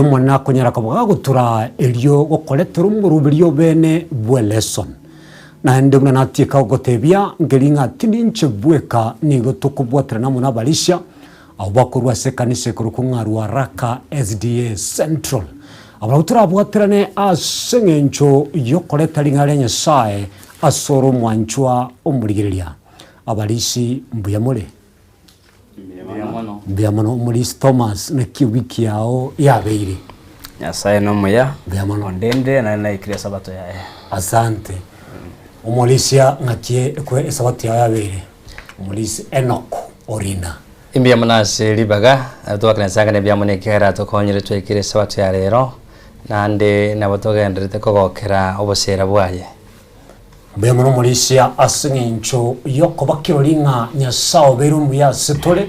Omonene akonyara koba gagoturaa erio gokoretera omoroberio obeene bw'eleson. Naende buna natieka gogotebia, nkeri ng'a tindi inche bweka, nigo tokobwaterana amo nabarisia, abwo bakorwa ase ekanisa ekorokwa ng'a Ruaraka SDA Central. Abwo nabwo torabwaterane ase eng'encho y'okoreta ring'ana ria Nyasae ase ore omwanchwa omorigereria. Abarisi mbuya more? Mbuya mono omorisi Thomas, naki ewiki yao yabeire? Nyasaye nomuya, Mbuya mono. ondendire naende naikire esabato yaye. Asante. Omorisia ng'aki ekwe esabato yao yabeire? Omorisi Enock Orina. Imbuya mono ase ribaga, twakana Nyasae ng'a mbuya mono ekiagera atokonyire twaikire esabato ya rero, naende nabo togendererete kogokera obosera bwaye. Mbuya mono omorisia ase eng'encho y'okoba kirori ng'a Nyasae obeire omuya ase tore,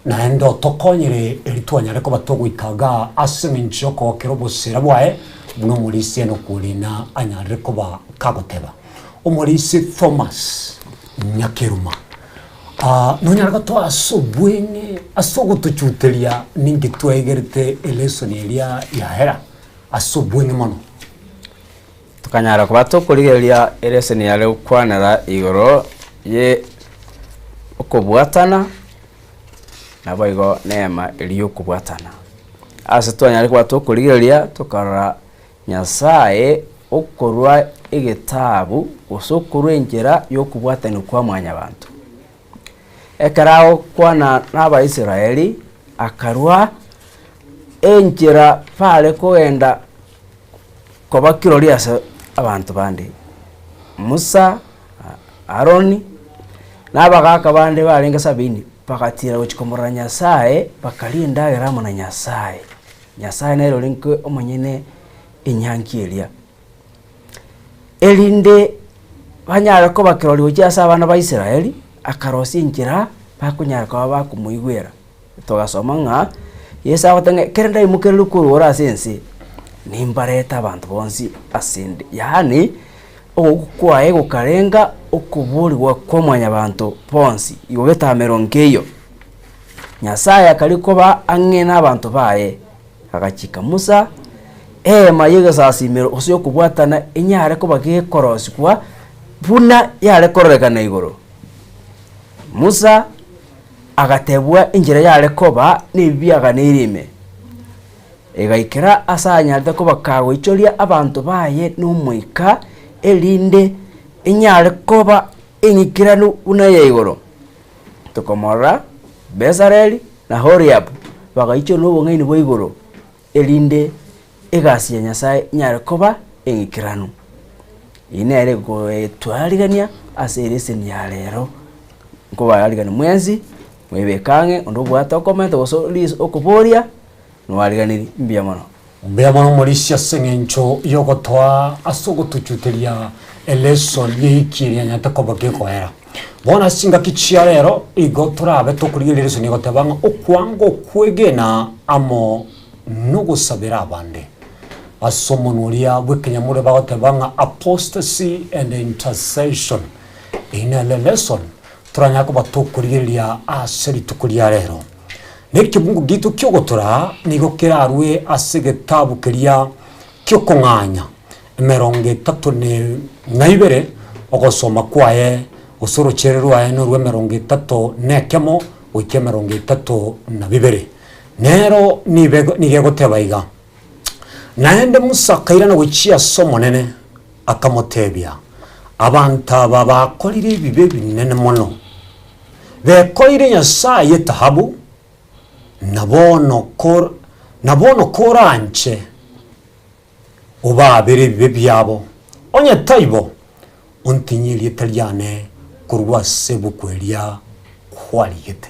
naende otokonyire eri twanyare koba togoika igaa ase eng'encho y'okogokera obosera bwaye, buna omorisia Enock Orina anyarire koba kagoteba. Omorisia Thomas Nyakeruma, ah, nonyare gotoa ase obweng'e ase ogotochuteria ninki twegerete elesson eria yahera ase obweng'e mono. Tokanyara koba tokorigereria eleseni yare gokwanera igoro ye okobwatana, naboigo neema eria y'okobwatana. Ase twanyare koba tokorigereria tokarora Nyasaye okorwa egetabu gose okorwa enchera y'okobwatania kwa mwanyabanto. Ekero agokwana na Abaisraeli, akarua enchera bare kogenda koba kirori ase abanto bande. Musa, Aroni, na abagaaka bande barenge sabini, bagatira gochia komorora Nyasaye, bakaria endagera amo na Nyasaye. Nyasaye nere orenge omonyene enyangi eria. Erinde banyare koba kirori gochia ase abana ba Israeli, akarosia enchera bakonyara koba bakomoigwera. Togasoma ng'a Yeso agoteba ng'a ekero ndaimokererwe korwa ore ase ense, nimbarete abanto bonsi ase 'nde. Yaani, ogokwa kwaye gokarenga okoborigwa kwa mwanyabanto bonsi, igo getamero nkeiyo. Nyasaye akaria koba ang'e nabanto baye, agachika Musa, Eema y'egesasimero gose y'okobwatana enyare koba gekorosigwa buna yare kororekana igoro. Musa agatebwa enchera yare koba nebi biaganeire ime. Egaikera ase anyarete koba kagoichoria abanto baye n'Omoika, erinde enyare koba eng'ikeranu buna eya igoro. Tokomorora Bezaleli na Holiabu bagaichorwa nobong'aini bwa igoro, erinde egasi ya Nyasae enyare koba eng'ikeranu. Eyio nere egoetwarigania ase eleseni ya rero, nkobaarigania mwensi, mwebeke ang'e, onde obwate okomenta gose ris okoboria, nwariganirie, mbuya mono. Mbuya mono omorisia ase eng'encho y'ogotoa ase ogotochuteria elesson y'eiki eria nyarete koba gekoera. Bono ase chingaki chia rero igo torabe tokorigereria elesson egoteba ng'a okwanga okwegena amo nogosabera abande. Ase omonwa oria bw'ekenyamorero bagoteba ng'a apostasy and intercession. Eyio nere elesson toranyare koba tokorigereria ase rituko ria rero. Na ekebungo giaito ki'ogotoraa nigo kerarue ase egetabu keria ki'okong'anya, emerongo etato na ibere, ogosoma kwaye, gose orochere rwaye norw'emerongo etato na ekemo goika emerongo etato na bibere. Nero nibe nigo egoteba iga, Naende Musa akairana gochia ase Omonene, akamotebia, Abanto aba bakorire ebibe ebinene mono. Bekoire nyasae y'etahabu, na bono kor na bono koranche obaabere ebibe biabo, onye taibo, ontinyie erieta riane korwa ase ebuku eria kwarigete.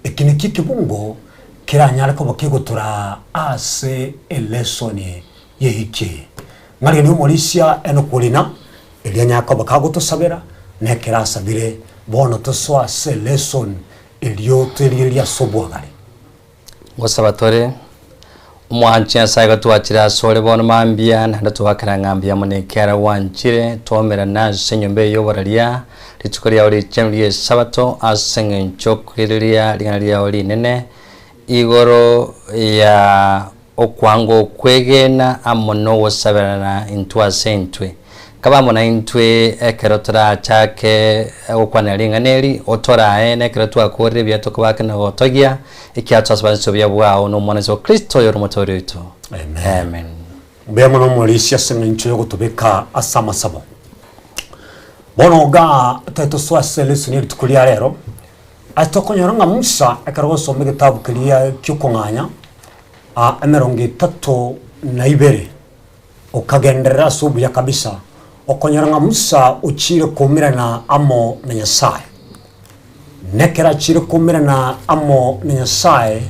Eki nakio ekebungo keranyare koba kegotoraa ase elesoni y'ehiki eye. Ng'arigereria omorisia Enock Orina, Erio anyare koba kagotosabera, na ekero asabire, bono tosoe ase lesson erio twerigererie ase obwagare. Ngosaba tore, Omwanchi Nyasae igo twachire asore bono mambia, naende togakera ng'a mbuya mono ekiagera gwanchire twaumerane ase enyomba eye y'oboraria, rituko riao richenu ri'Esabato, ase eng'encho okorigereria ring'ana riao rinene igoro ya. Okwanga okwegena amo nogosaberana intwe ase intwe. Kabe amo naintwe ekero torachake gokwanera ring'ana eri, otorae nekero twakorire ebiya tokobake na gotogia, ekiagera twasaba inse obuya bwao na Omwana Yeso Kristo oyore Omotoori oito. Amen. Amen. Mbuya mono omorisia ase eng'encho yogotobeka ase amasabo. Bono igaa tetosoa ase lesson ye rituko ria rero, ase tokonyora ng'a Musa ekero ogosoma egetabu keria ki'okong'anya, emerongo etato na ibere, okagenderera ase obuya kabisa, okonyora ng'a Musa ochiire koumerana amo na Nyasae. Nekero achiire koumerana amo na Nyasae,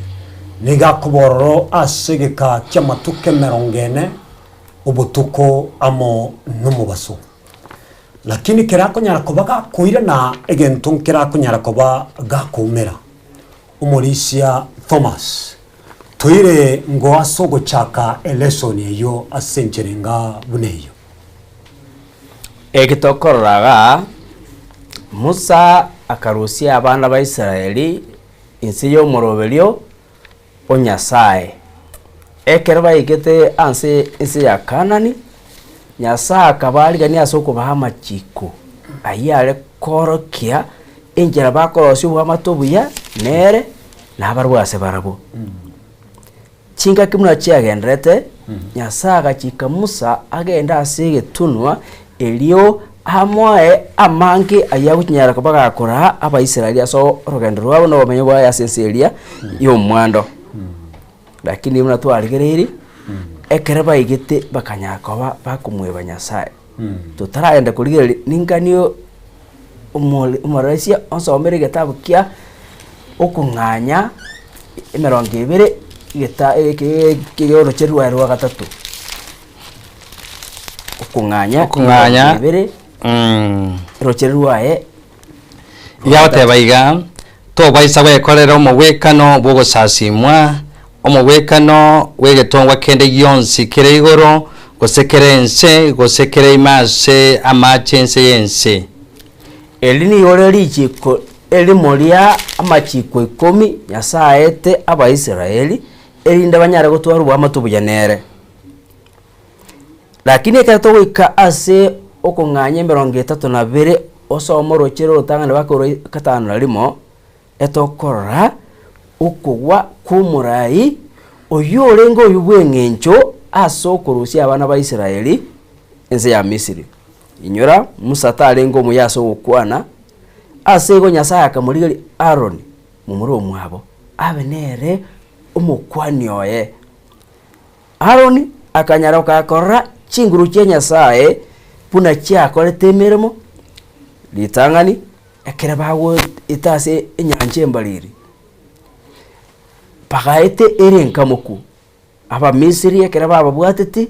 nigo akoba ororo ase egeka ki'amatuko emerongo ene, obotuko amo nomobaso. Lakini kera akonyara koba gakoirana egento nkerakonyara koba gakoumera. Omorisia Thomas, Toire ngo ase ogochaka elesoni eyio ase enchera enga buna eyio. Eki tokorora igaa, Musa akarusia abana ba Israeli inse y'omoroberio o Nyasae. Ekero baikete ase ense ya Kaanani, Nyasae akabarigania ase okobaa amachiko ayio are koorokia enchera bakorosia oboamate obuya nere, nabarabwo ase barabwo. Chingaki buna chiagenderete, Nyasae agachika Musa agende ase egetunwa, erio amoe amange ayio agochinyara koba gakoraa Abaisraeli ase orogendo rwabo na obomenyo bwaye ase ense eria y'omwando. Lakini buna twarigereirie, ekero baigete bakanyara koba bakomoeba Nyasae. Totaragenda korigereria ninkani omore omoraisia onsomere egetabu kia okong'anya emerongo ebere egeta eke oroche rwaye rwa gatato. Okong'anya Okong'anya. emerongo ebere oroche rwaye Iga agoteba iga, Tobaisa gwekorera omogwekano bw'ogosasimwa, omogwekano bw'egetongwa kende gionsi kere igoro, gose kere ense, gose kere ime ase amache ense y'ense. Eri nigo rire richiiko erimo ria amachiiko ikomi Nyasae aete Abaisraeli, erinde banyare gotwara oboamate obuya nere. Lakini ekero togoika ase okong'anya emerongo etato na bere, osome oroche rorotang'ani baka orwa gatano na rimo, etokorora okogwa kw'omorai oyio orenge oyio bw'eng'encho ase okorusia abana ba Israeli ense ya Misiri. Inyora, Musa tarenge omuya ase ogokwana, ase igo Nyasae akamorigeria Aroni, momura omwabo, abe nere omokwani oye. Aroni akanyara gokakorora chinguru chia Nyasae buna chiakorete emeremo ritang'ani ekero bagoeta ase enyancha embariri, bagaeta ere enkamoku, Abamisiri ekero bababwateti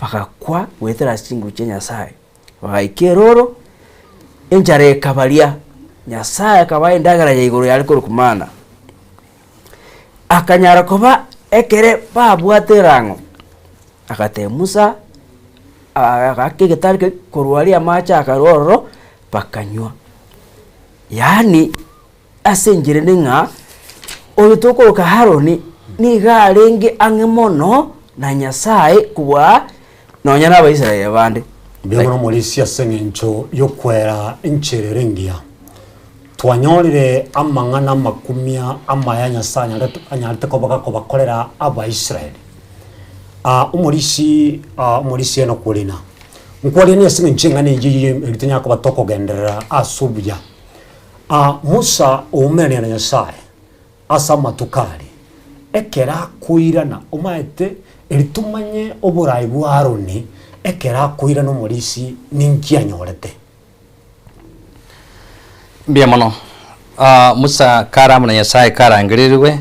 bagakwa goetera ase chinguru chia Nyasae. Bagaika eroro, enchara ekabaria, Nyasae akabaa endagera ya igoro yare korokwa mana. Akanyara koba ekere babwate erang'o, agatebia Musa, agaaka egetari keria korwa aria amache akarwa ororo, bakanywa. Yaani ase enchera ende ng'a, oyo tokoroka Haroni, nigo arenge ang'e mono na Nyasaye kobua nonya na Abaisraeli bande. Mbuya mono omorisia ase eng'encho y'okwera enchera ere engiya. Twanyorire amang'ana amakumia amaya Nyasae anyarete anyarete koba gakobakorera Abaisraeli. Ah, omorisi ah, omorisi Enock Orina, nkwarire ase eng'encho eng'ana eyio eyio eri tonyare koba tokogenderera ase obuya. Ah, Musa oumerania na Nyasae ase amatuko aria, ekero akoirana, omaete eri tomanye oborai bwa Aroni, ekero akoirana omorisi ninki anyorete? Mbuya mono. Ah, Musa kare amo na Nyasae karangererigwe,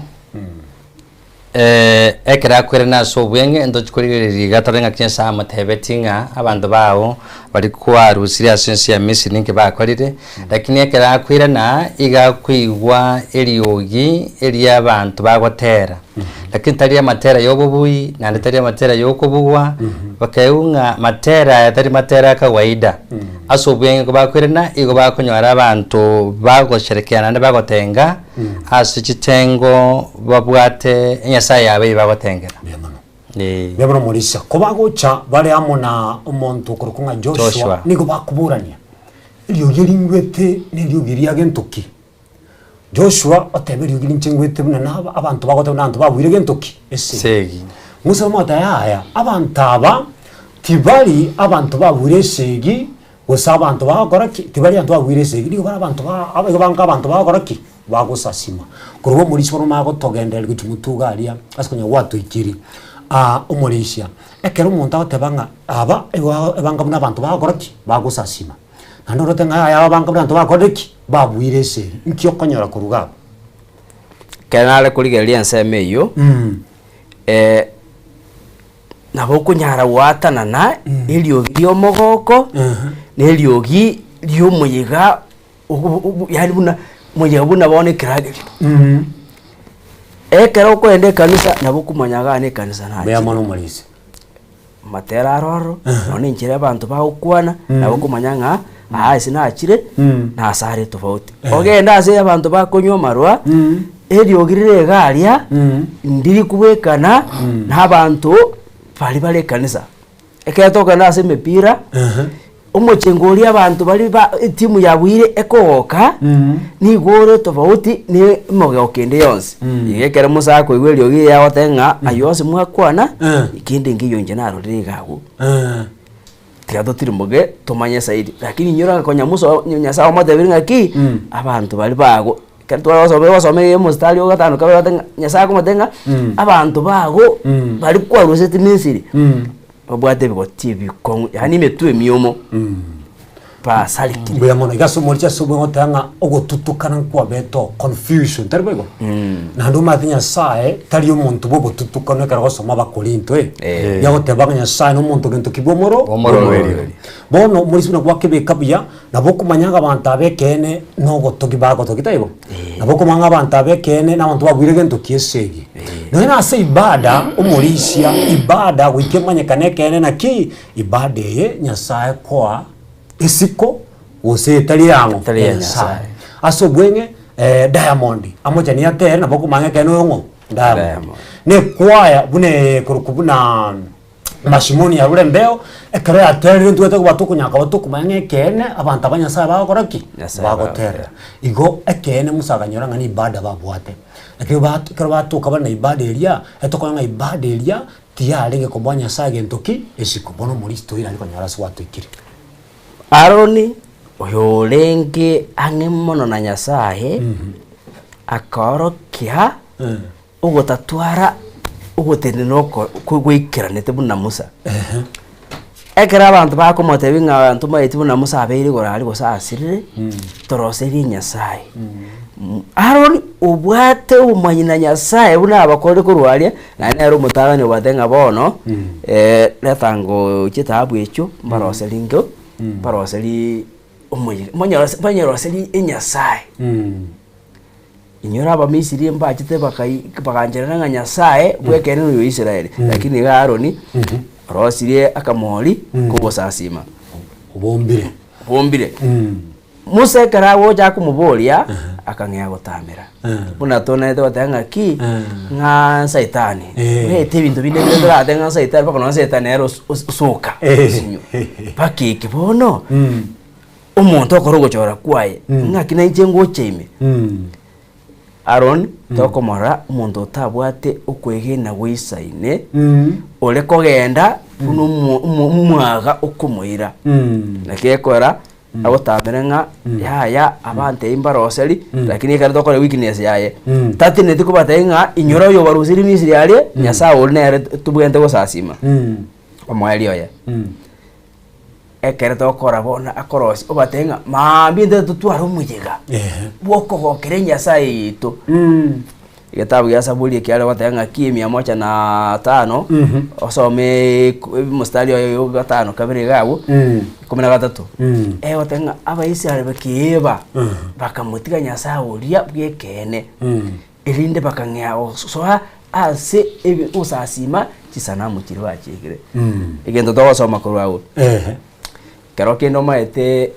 eh, ekero akwerana ase obweng'e, ntochi korigereria iga tore ng'aki Nyasae amotebetie ng'a abanto bao baria kwarusirie ase ense ya Misiri ninki bakorire, lakini ekero akoirana, iga akoigwa eriogi eria abanto bagotera. Lakini tari amatera y'obobui, naende tari amatera y'okobugwa, bakaigwa ng'a matera aya tari matera a kawaida. Ase obweng'e kobakoirana, igo bakonyora abanto bagosherekea naende bagotenga ase chitengo babwate enyasae yabo eyio bagotengera. Mbuya mono. Eh. Mbuya mono Omorisia. Kobagocha bare amo na omonto okorokwa ng'a Joshua, Joshua. nigo bakoborania, Eriogi eri ngwete neriogi ria gento ki? Joshua oteba eriogi rinche ngwete buna na abanto bagoteba buna abanto babuire gento ki? Esegi. Esegi. Musa omotebia yaya, abanto aba tibari abanto babuire esegi, gose abanto bagokora ki? Tibari abanto babuire esegi, nigo bare abanto ba aba igo banka abanto bagokora ki? Bagosasima. Korwa omorisia bono omanye gotogendereria gochia motwe iga aria, ase konya gwatoikirie. Omorisia, ekero omonto agoteba ng'a aba igo ebanga buna abanto bagokora ki? Bagosasima. Naende orote ng'a yaya abange buna abanto bakorire ki? Babuire esegi. Nki okonyora korwa iga abwo? Ekero nare korigereria ensemo eyio, nabo okonyara goatanana eriogi ria omogoko, na eriogi ria omoyega yaani buna omoyega buna bono ekeragerio. Ekero okoenda ekanisa nabo okomanya igaa na ekanisa Mbuya nachire. mono omorisia. Amatera aro aroro, nonya na enchera abanto bagokwana, nabo okomanya ng'a aa ase nachire, na ase are tofauti. Ogende ase abanto bakonywa amarwa, eriogi rire iga aria, ndiri kobwekana na abanto baria bare ekanisa. Ekero tokogenda ase emepira, Omochengo oria abanto baria ba etimu yabuire ekogoka, nigo ore tofauti na emogoko ende yonsi. Igo ekero Musa akoigwa eriogi riria agoteba ng'a ayio onsi mwakwana, kende nkeiyo inche narorire iga agwo. Tiga totirimoke tomanye zaidi. Lakini inyora ng'a konya Musa Nyasaye omotebirie ng'aki, abanto baria bago, ekero twasomire gosoma omostari o gatano kabere ogoteba ng'a Nyasaye akomotebia ng'a abanto bago baria kwaruseti Misiri. Babwate ebigoti ebikong'u, yaani emetwe emiomo, basarekire. Mbuya mono. Iga ase omoriche ase obweng'e goteba ng'a ogotutukana nkwabete oo, confusion, tari boigo? Naende omanyete Nyasaye tari omonto bwa obotutukanu ekero ogosoma Abakorinto eh. Eh. Riagoteba ng'a Nyasaye na omonto gento ki bw'omoro? Bw'omoroberio. Bono omorisia buna gwakebeka buya, nabo okomanya ng'a abanto aba ekeene na ogotogi bagotogi, taibo? Nabo okomanya ng'a abanto aba ekeene na abanto babuire gento ki esegi. Nonya na ase ibada, omorisia, ibada goika emanyekane ekeene naki, ibada eye Nyasaye koa esiko gose etari yang'o? Etari ya Ya Nyasaye. Nyasaye. Ase obweng'e Diamond, amochani atere nabo okomanya ekeene oyo ng'o? Diamond. Diamond. Na ekwaya buna ekorokwa buna. Amashimoni arure embeo, ekero yaterire ntwete koba tokonyara koba tokomanya ng'a ekeene abanto aba Nyasaye bagokora ki? Nyasaye Bagoterera. Igo ekeene Musa akanyora ng'a na ibada babwate. Ekero bat ekero batoka bare na ibada eria, etokonyora ng'a ibada eria tiyarenge komoa Nyasaye gento ki? Esiko. Bono omoristo oira aria konyora ase gwatoikire. Aroni, oyorenge ang'e mono na Nyasaye, akaorokia ogotatwara ogotenena oko goikeranete buna Musa. Ekero abanto bakomotebia ng'a ntomaeti buna Musa abeire igoro aria gose asirire, toroserie Nyasaye. Aroni obwate obomanyi na Nyasaye buna abakorire korwa aria, naende nere omotang'ani obatebia ng'a bono, reta ngoo chitaabu echio mbaroserie nkio, mbaroserie omoyega, mbanyeroserie enyasae. Inyora Abamisiri mbachete bakai bagancherana ng'a Nyasae bw'ekeene noyo o Israeli, lakini iga Haroni orosirie akamori k'ogosasima. Obombire. Obombire. Musa ekero agocha akomoboria, akang'ea gotamera. Buna tonaete goteba ng'aki, ng'a saitani, omanyete ebinto binde bire toratebe ng'a saitani mpaka nonye saitani nere os- os- osoka osinyo. Mpaka eke bono. Omonto okore ogochora kwaye, ng'aki nainche ngocha ime. Aaron tokomorora omonto otabwate okwegena goisaine, ore kogenda buna omo- omo- omwaga okomoira. Naki ekora agotamere ng'a yaya abanto mbaroseri, lakini ekero tokora weakness yaye, tateneti kobatebia ng'a inyora oyo obarusirie Misiri aria, Nyasaye oria nere tobwenerete gosasima. Omoerio oye. Ekero tokora bono akorosia obatebie ng'a maambia intwe totware omoyega Ehe. bw'okogokera enyasae yaito. Egetabu gia Saburi ekiare goteba ng'aki emia moja na tano, osome omostari oye o gatano kabere iga abwo, ikomi na gatato, egoteba ng'a Abaisraeli bakeeba, bakamotiga Nyasae oria bw'ekeene. Erinde bakang'ea gosoa ase ogosasiima chisanamu chiria bachiikire. Egento togosoma korwa agwo, Ehe. ekero kende omanyete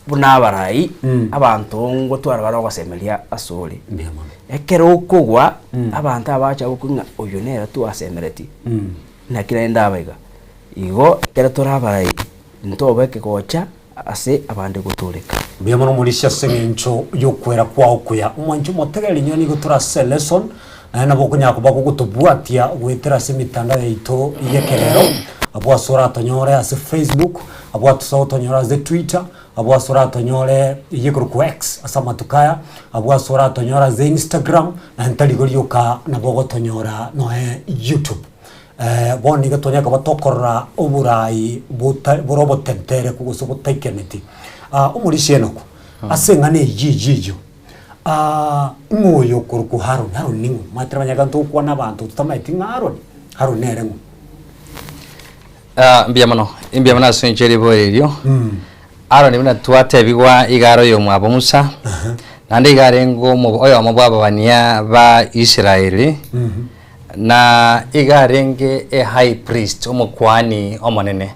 buna abarai, abanto ngotwara bare ogosemeria asore. Mbuya mono. Ekero okogwa, abanto abacha gokwa ng'a oyo nere twasemeretie. Naki naende aba iga. Igo ekero tore abarai, ntobe ekegocha ase abande gotooreka. Mbuya mono omorisia ase eng'encho y'okwera kwao okuya. Omwanchi omotegereri inwe nigo tore ase elesson, naende nabo okonyara koba gogotobwatia goetera ase emitandao yaito y'ekerero, abwo ase oratonyore ase Facebook, abwo ase otonyore ase Twitter, abwo ase oratonyore eyio ekorokwa X ase amatuko aya, abwo ase oratonyore ase Instagram, naende tari igo rioka nabo ogotonyora noe YouTube. Bono nigo twanyare koba tokorora oborai bota bore obotentereku gose botaikereti. Omorisia Enoku, ase eng'ana eyio eyio eyio, ng'o oyo okorokwa Haroni? Haroni ning'o? Omanyete tari abanyene togokwana abanto totamanyeti ng'a Haroni, Haroni nere ng'o? Mbuya mono, mbuya mono ase enchera riborio erio. Aroni buna twatebigwa iga are oyomwabo Musa, naende iga arenge omo oyomo bw'ababania ba Israeli, na iga arenge e high priest, omokuani omonene.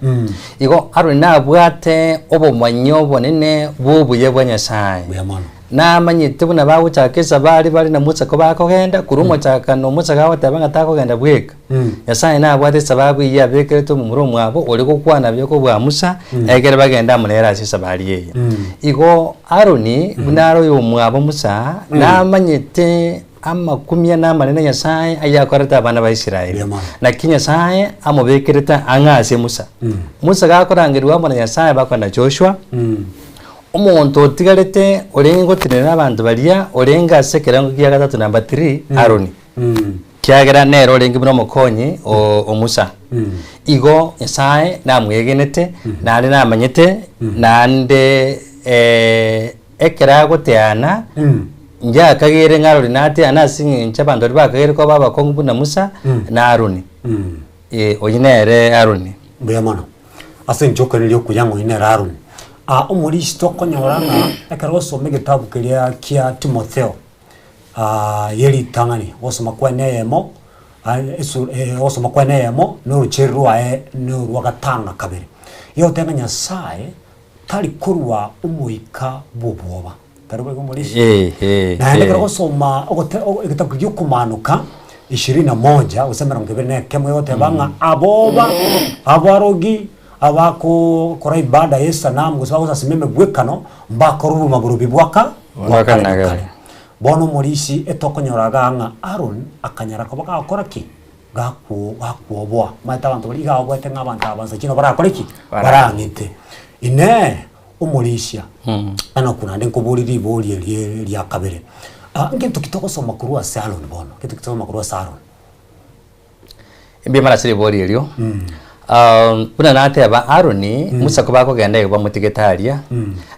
Igo Aroni nabwate obomanyi obonene bw'obuya bwa Nyasaye. Mbuya mono. Namanyete buna bagochaka esabari bare na Musa kobakogenda, korwa omochakano Musa gagoteba ng'a takogenda bweka. Nyasae nabwate esababu eyio abekerete omomura omwabo ore gokwana buya kobua Musa, ekero bagenda amo nere ase esabari eye. Igo Aroni, buna are oyomwabo Musa, namanyete amakumia na amanene Nyasae ayakorete abana ba Israeli. Mbuya mono. Naki Nyasae amobekerete ang'e ase Musa. Musa gakorangerigwa amo na Nyasae bakwana Joshua, omonto otigarete orenge gotenenera abanto baria orenge ase ekerengo kia gatato number three, Aroni. Kiagera nere orenge buna omokonyi o o Musa. Igo Nyasae namwegenete, naende namanyete, naende ekero agoteana, ngiakagere ng'a Aroni nateane ase eng'encho abanto baria bakagere koba abakong'u buna Musa na Aroni. Oyio nere Aroni. Mbuya mono. Ase eng'encho okoineria okuya ng'a oyio nere Aroni. Omorisia tokonyora ng'a ekero ogosoma egetabu keria kia Timotheo, ye ritang'ani, ogosoma kwane eyemo, ogosoma kwane eyemo, na orocheri rwaye na orwa gatano na kabere. Igo egoteba ng'a Nyasaye tari korwa omoika bw'obwoba, tari boigo omorisia? Naende ekero ogosoma ogote egetabu keria okomaanoka ishirini na moja gose emerongo ebere na ekemo egoteba ng'a aboba, abarogi, abakokora ibada y'esanamu gose bagosasima emegwekano, mbakore obogima borobi bwaka bwa kare na kare. Bono omorisia etokonyora igaa ng'a Aaron akanyara koba gagokora ki? Gakwo gakwoboa. Omanyete abanto baria iga aoboete ng'a abanto aba nsa chino barakore ki? Barang'ite. Inee! Omorisia, Enoku naende nkoborie ribori erie ria kabere, ngento ki togosoma korwa ase Aaron bono? Ngento ki togosoma korwa ase Aaron? Mbuya mono ase ribori erio. Buna nateba Aroni, Musa kobakogenda igo bamotigete aria,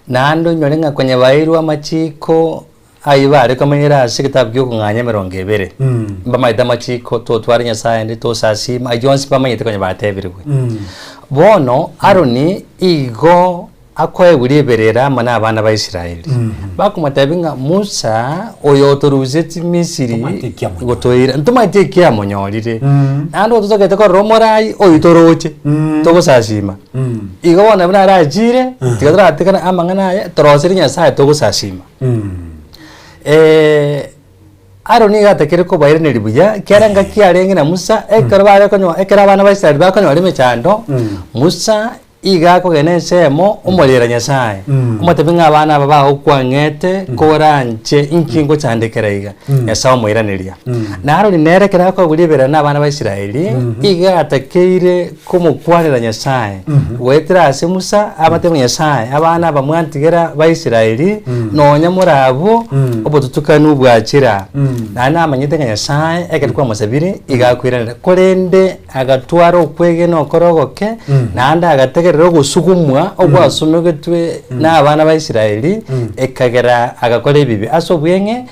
naende onyore ng'a konya baeirwe amachiko ayio bare komenyera ase egetabu kia okong'anya emerongo ebere. Mbamaete amachiko, totware Nyasaye ende tosasime, ayio onsi bamanyete konya batebirigwe. Bono Aroni igo Akoegwa riberera amo nabana ba Israeli, bakomotebia ng'a Musa oyo otorusetie Misiri Ntomaete eki amonyorire. gotoira, ntomaete eki amonyorire, naende ototagete korora omorai oyio toroche, togosasima. Igo bono buna arachire, tiga toratigane amang'ana aya, toroserie Nyasaye togosasima. Aroni nigo atakire kobairaneria buya, ekiagera engaki arenge na Musa, ekero bare konyo ekero abana ba Israeli bakonyora emechando, Musa Iga akogenda ensemo omorera Nyasae, omotebie ng'a abana aba bagokwang'ete koranche inki ngochandekera iga? Nyasae omoiraneria. Na Aroni nere ekero akoigwa riberera nabana ba Israeli, iga atakeire komokwanera Nyasae goetera ase Musa, abatebie ng'a Nyasae, abana aba mwantigera ba Israeli, nonya more abwo, obotutukanu bwachira. Naende namanyete ng'a Nyasae ekero kwamosabire, iga akoiranera. Korende Agatwara okwegena okore ogoke, naende agategerera ogosugumwa ogwasomegetwe nabana ba Israeli, ekagera agakora ebibe. Ase obweng'e,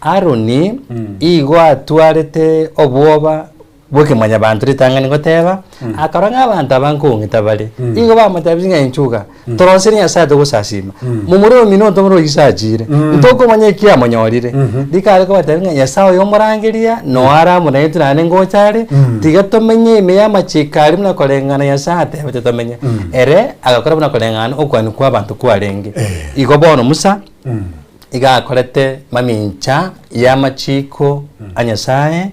Aroni igo atwarete obwoba bw'ekemwanyabanto ritang'ani goteba, akarora ng'a abanto aba nkong'ita bare. Igo bamotebirie ng'a inchuo iga, Toroserie Nyasae togosasima. Momura omino ntomore oise achire. Ntokomanya eki amonyorire. Rika are kobatebia ng'a Nyasae oyo omorangeria, noyo are amo naintwe naende ngocha are, tiga tomenye ime y'amachiko aria buna koreng'ana Nyasae atebete tomenye. Ere agakora buna koreng'ana okwania kw'abanto kwarenge. Igo bono Musa iga akorete mamincha y'amachiko a Nyasae.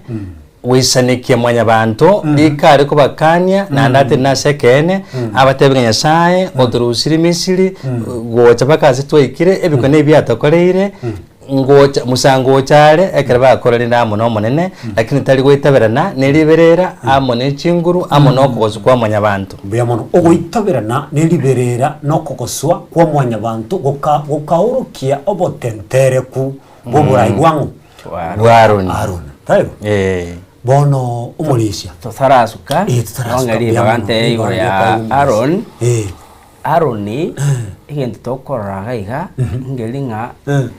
Goisanekia mwanyabanto rika are kobakania, naende atenene ase ekeene, abatebie ng'a Nyasae otorusirie Misiri, gocha mpaka ase twaikire, ebikone ebi atokoreire, ngocha Musa ngocha are, ekero bakora rende amo na Omonene, lakini tari goitaberana ne riberera, amo ne chinguru, amo na okogoswa kwa mwanyabanto. Mbuya mono. Ogoitaberana ne riberera na okogoswa kwa mwanyabanto goka gokaorokia obotentereku bw'oborai bwang'o? Bwa Aroni. Aroni. Taibo? Eh. Bono omorisia. Totarasuka, Eh, totarasuka, nong'e mbuya ribaga mono, ntere igoro ribaga ya riakoegwa omorisia. Aaron. Eh. Aroni, egento tokorora iga iga, ngeri ng'a Eh.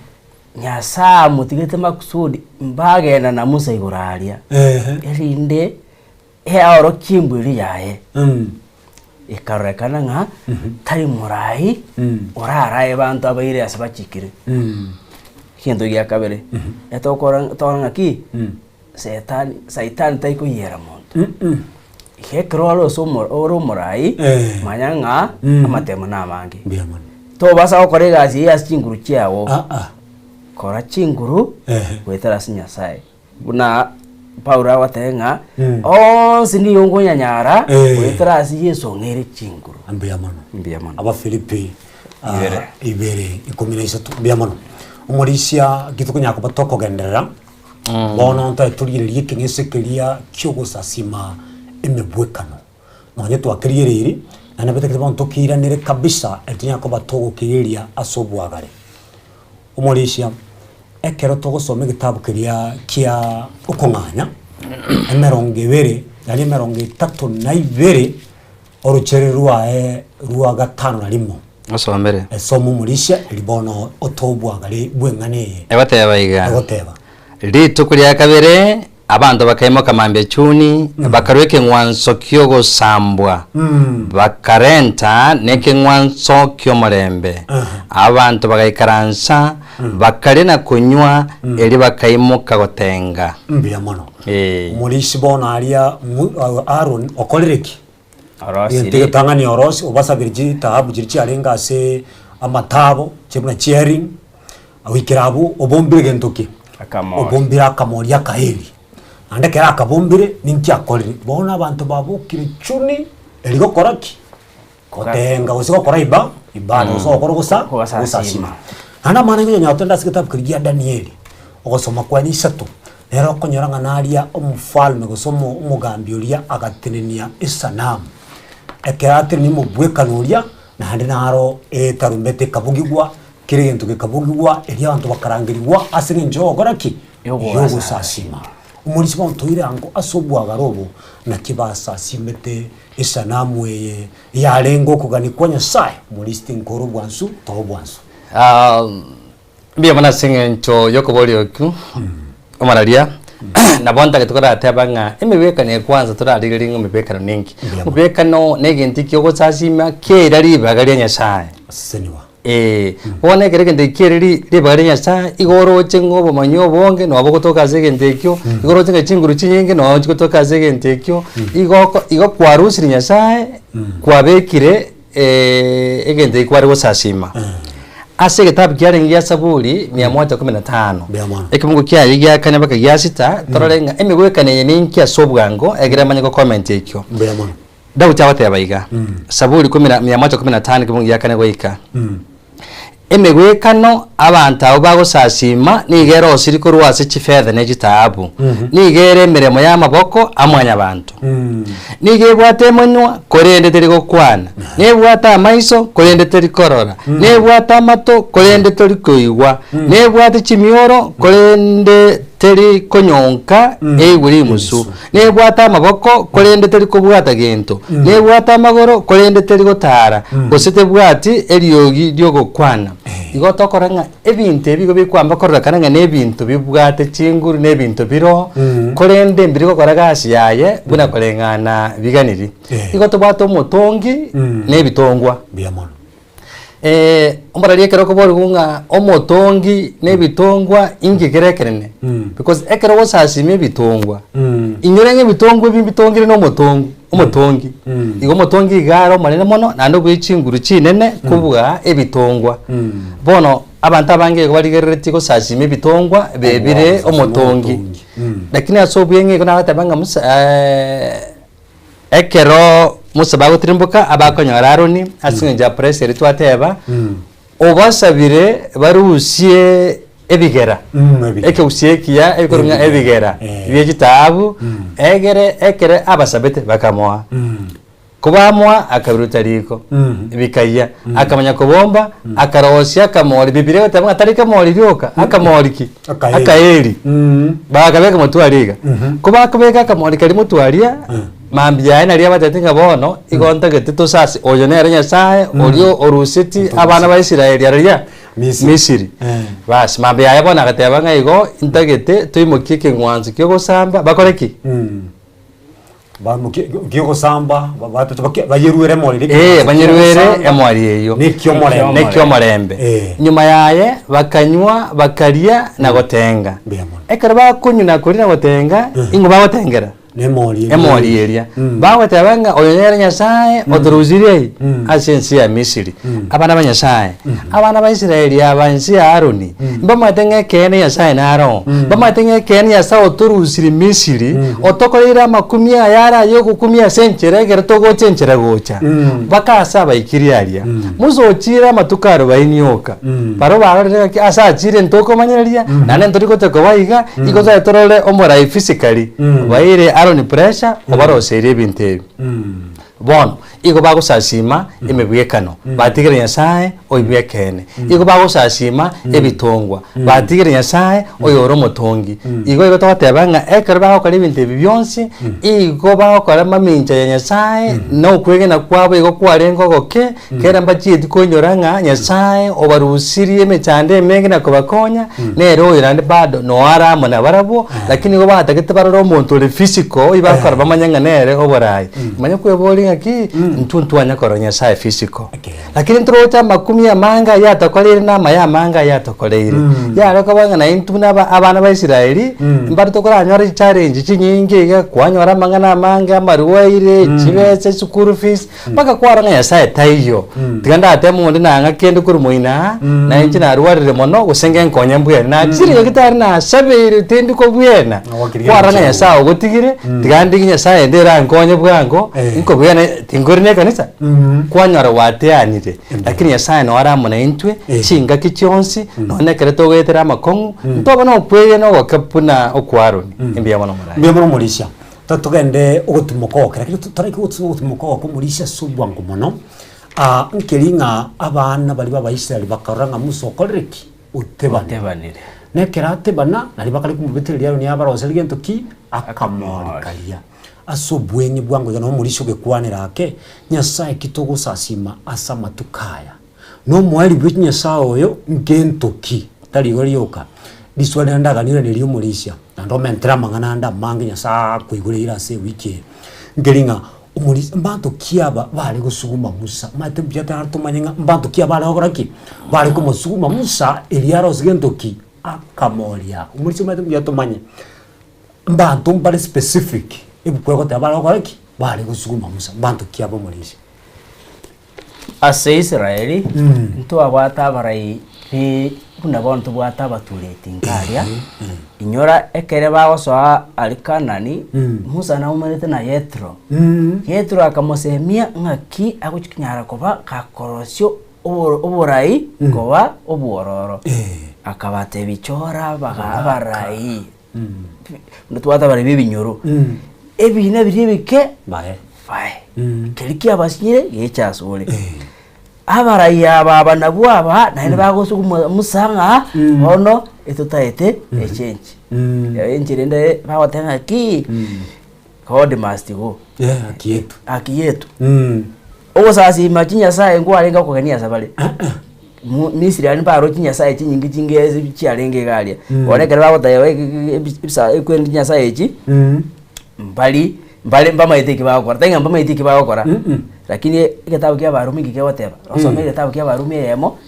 Nyasaye amotigete makusudi mbagenda na Musa igoro aria, Ehe. erinde eaorokie embweri yaye. Mm. Ekarorekana ng'a tari morai orarae banto abaire ase bachikire. Egento gia kabere, etokora tokora ng'aki, setani saitani tari koyiera monto. Iga ekero ore ase omo ore omorai, Eh. manya ng'a amatemo namange. Mbuya mono. Tobasa gokora egasi eye ase chinguru chiago, Ah, ah. kora chinguru Ehe. goetera ase Nyasaye. Buna Paulo agoteba ng'a Mm. onsi nigo nkonyanyara Eh. goetera ase Yeso ong'eire chinguru. Mbuya mono. Mbuya mono. Abafilipi ah, Ibere. ibere ikomi na isato mbuya mono. Omorisia ki tokonyara koba tokogenderera bono ntoe torigererie ekeng'ese keria kiogosasima emebwekano. Nonye twakerigereirie, naende betagete bono tokiiranere kabisa eri tonyare koba togokigeria ase obwagare. Omorisia, ekero togosoma egetabu keria kia okong'anya, emerongo ebere, yaani emerongo etato na ibere, orochere rwaye rwa gatano na rimo. Osomere. Esoma omorisia, eri bono otoe obwagare bw'eng'ana eye. Egoteba iga. Egoteba. Rituko ria kabere Abanto bakaimoka mambia chuni, bakarua ekeng'wanso ki'ogosambwa, bakarenta nekeng'wanso ki'omorembe. Abanto bagaikaransa, bakaria na konywa, erio bakaimoka gotenga. Mbuya mono. Ee. Omorisia bono aria Mu- Aaron okorire ki? Orosirie. Egento egetang'ani orosie, obasabire chitaabu chiria chiarenge ase amatabo, chire buna chiering, goikera abwo obombire gento ki? Akamori. Obombire akamori akaeri. Naende ekero akabombire, ninki akorire? Bono abanto babokire chuni, eri gokora ki? Gotenga gose gokora iba ibada gose gokora ogosa Gosasima. gosasima. Naende amang'ana nigo onye togende ase egetabu keria gia Danieli, ogosoma kwane isato, Nere okonyora ng'a naria omofalme gose omo omogambi oria agatenenia esanamu. Ekero atenenia omobwekano oria, naende naro etarumbeta ekabugigwa, kera egento gekabugigwa, erio abanto bakarangerigwa ase eng'encho yogokora ki? Yogosasima. Omorisia bono toire ango ase obwagare obo, naki basasimete esanamu eye yarenge okogania kwa Nyasaye, omorisia tinkore obwansu, toa obwansu. Mbuya mono ase eng'encho y'okoboria okwo, omararia, nabo ntagete korateba ng'a emebekano eye kwanza torarigererie ng'a emebekano ninki. Mbuya mono. Omobekano na egento ekio ogosasima kera ribaga ria Nyasaye. Aseseniwa. Eeh, bono ekero egento ekio kiaire ri ribaga ria Nyasaye, igo oroche ng'a obomanyi obonge nabo bogotoka ase egento ekio, igo oroche ng'a chinguru chinyinge noo chigotoka ase egento ekio, igo oko igo kwarusirie Nyasaye, kwabekire egento ekio kware gosasima. Ase egetabu kiarenge gia Saburi mia moja kumi na tano, Mbuya mono. ekemungu kiaye gia kane mpaka gia sita, torore ng'a emegwekano eye ninki ase obwango, ekero emanye gocomment ekio. Mbuya mono. Daudi agoteba iga, Saburi kumi na mia moja kumi na tano ekemungu gia kane goika, Emegwekano abanto abwo bagosasiima nigo erosirie korwa ase chifetha ne chitaabu, nigo ere emeremo y'amaboko a Mwanyabanto. Nigo ebwate emenwa, korende teri gokwana, nebwate amaiso, korende teri korora, nebwate amato, korende tori koigwa, nebwate chimioro, korende teri konyonka eigwe rimusu, nebwate amaboko, korende teri kobwata gento, nebwate amagoro, korende teri gotaara, gose tebwati eriogi ri'ogokwana. Igo tokora ng'a ebinto ebi igo bikwamba kororekana ng'a nebinto bibwate chinguru, na ebinto biro, korende mbiri gokora gasi yaye buna koreng'ana biganiri. Igo tobwate omotongi na ebitongwa. Mbuya mono. Omorari ekero okoborigwa ng'a omotongi na ebitongwa inki kere ekerene? Because ekero ogosasima ebitongwa, inyore ng'a ebitongwa ebi mbitongire na omotongu omotongi. Igo omotongi iga are omonene mono naende obwe chinguru chinene kobua ebitongwa. Bono. Abanto abange igo barigereretie gosasima ebitongwa bebire Gosasima omotongi. omotongi. Mm. Lakini ase obweng'e igo nagoteba ng'a Musa ekero Musa bagotirimboka abakonyora Aroni ase eng'encho ya pressure eria twateba, obasabire barusie ebigera, Mm, ebigera. ekegusii ekiya ebikorwa ng'a ebigera Eh. bie chitaabu, egere ekere abasabete bakamoa. Kobamoa akabiruta riko, bikayia, akamanya kobomba, akarosia akamori. Bibilia egoteba ng'a tari kamori rioka, akamori ki? Akaeri. Akaeri. Bakabeka motwe aria iga. Kobakobeka akamori karia motwe aria, mambia yaye naria abatebeti ng'a bono, igo ntagete tosase oyo nere Nyasaye oria oruseti abana ba Israeli aria Misiri. Misiri. Bas, mambia yaye bono agateba ng'a igo ntagete toimokie ekeng'wanso ki'ogosamba, bakore ki? Ki'ogosamba, bayeruere emori Ee, banyeruere emori eyio. Neki'omorembe. Neki'omorembe. Eh. Nyuma yaye bakanywa, bakaria na gotenga. Mbuya mono. Ekero bakonywa na koria na gotenga, ing'o bagotengera? Nemori eria. Emori eria. Bagoteba ng'a oyo nere Nyasae otorusirie ai ase ense ya Misiri. Abana ba Nyasae, abana ba Israeli aba ense ya Aroni, Mbamaete ng'a ekeene Nyasae nare oo, mbamaete ng'a ekeene Nyasae otorusirie Misiri, otokoreire amakumia aya are ay'ogokumia ase enchera ekero togocha enchera gocha, mpaka ase abaikiri aria. Musa ochiire amatuko arobaini oka, baria barorire ng'aki ase achiire ntokomanyereria, naende ntori gocha koba iga, igo tobe torore omorai physically, obaeire Aaron pressure, obaroseirie ebinto ebi. Bono, igo bagosasiima emegwekano, batigire Nyasae oyo bw'ekeene. Igo bagosasiima ebitongwa, batigire Nyasae oyore omotongi. Igo igo togoteba ng'a ekero bagokora ebinto ebi bionsi, igo bagokora mamincha ya Nyasae, na okwegena kwabo igo kwarenge ogoke, kera mbachieti koinyora ng'a Nyasae obarusirie emechando emenge na kobakonya, nere oyo naende bado noare amo nabarabwo, lakini igo batagete barore omonto ore physical, oyio bakora bamanye ng'a nere oborai. Manya kweboria ng'aki, intwe ntwanya korora Nyasaye physical. Lakini ntoroche amakumi amange ayio atokoreire na amaya amange ayio atokoreire. Yare koba ng'a naintwe buna aba abana ba Israeli, mbare tokoranyore chichallenge chinyinge iga, kwanyora amang'ana amange, amarwaire, chibesa, eschool fees, mpaka kwarora ng'a Nyasaye taiyo. Tiga ndateme onde nang'a kende korwa moino aa, na inche narwarire mono, gose ngenkonye mbwene. Nachire nyagetari nasabeire tindi kobwena. Kwarora ng'a Nyasaye ogotigire, tiga ndigie Nyasaye ende erankonye bwango, nkobwena tinkori na ekanisa. Kwanyora gwateanire, lakini Nyasaye noo are amo naintwe, chingaki chionsi, nonya ekero togoetera amakong'u, ntobe na okwegena ogoke buna okwa Aroni. Mbuya mono moraia. Mbuya mono omorisia. Totogende ogotimoka ogoke, lakini totariki gotimoka ogoke omorisia ase obwango mono, nkeri ng'a abana baria b'Abaisraeli bakarora ng'a Musa okorire ki? Otebanire. Otebanire. Na ekero atebana, nario bakare komobetereria Aroni abaroserie gento ki? Akamori karia. Ase obweng'e bwango iga nomorisia ogekwanera ake, Nyasae ki togosasima ase amatuko aya? Nomoerio bwe chinyasae oyo ngento ki? Tari igo rioka, riswali naende ndaganire neria omorisia, naende omentere amang'ana ande amange Nyasae akoigoreire ase ewiki eye. Nkeri ng'a omorisia mbanto ki aba bare gosuguma Musa? Omanyete mbuya tari tomanye ng'a mbanto ki aba bare gokora ki? Bare komosuguma Musa erio arose gento ki? Akamoria aka. Omorisia omanyete mbuya tomanye, mbanto mbare specific ebuku egoteba bare gokora ki? Bare gosuguma Musa, mbanto ki aba omorisia? Ase Israeli ntwabwate abarai bi buna bono tobwate abatureti nkaria, inyora ekere bagosoa aria Kanani, Musa naumerete na Yethro. Yethro akamosemia ng'aki agochi konyara koba gakorosia obo oborai koba obwororo. Akabatebia chora abaga abarai, buna tobwate abarai ba ebinyoro, ebina biria ebike Bae. Bae, keria kiabasinyire geche asore. Abarai aba aba nabwo aba naende bagosuguma Musa ng'a bono etotaete echange. Enchera ende bagoteba ng'aki God must go. Yeah, haki yetu. Haki yetu. Ogosasima chinyasaye nkwarenge okogenia ase bare. Mu Misiri aria mbaroche chinyasaye chinyinge chinge chiarenge iga aria. Bono ekero bagoteba ebisa ekwende chinyasaye echi. Mbari mbare mbamaete eki bagokora, tari ng'a mbamaete eki bagokora, lakini egetabu kia Abarumi inki kegoteba? Osome egetabu kia Abarumi eyemo,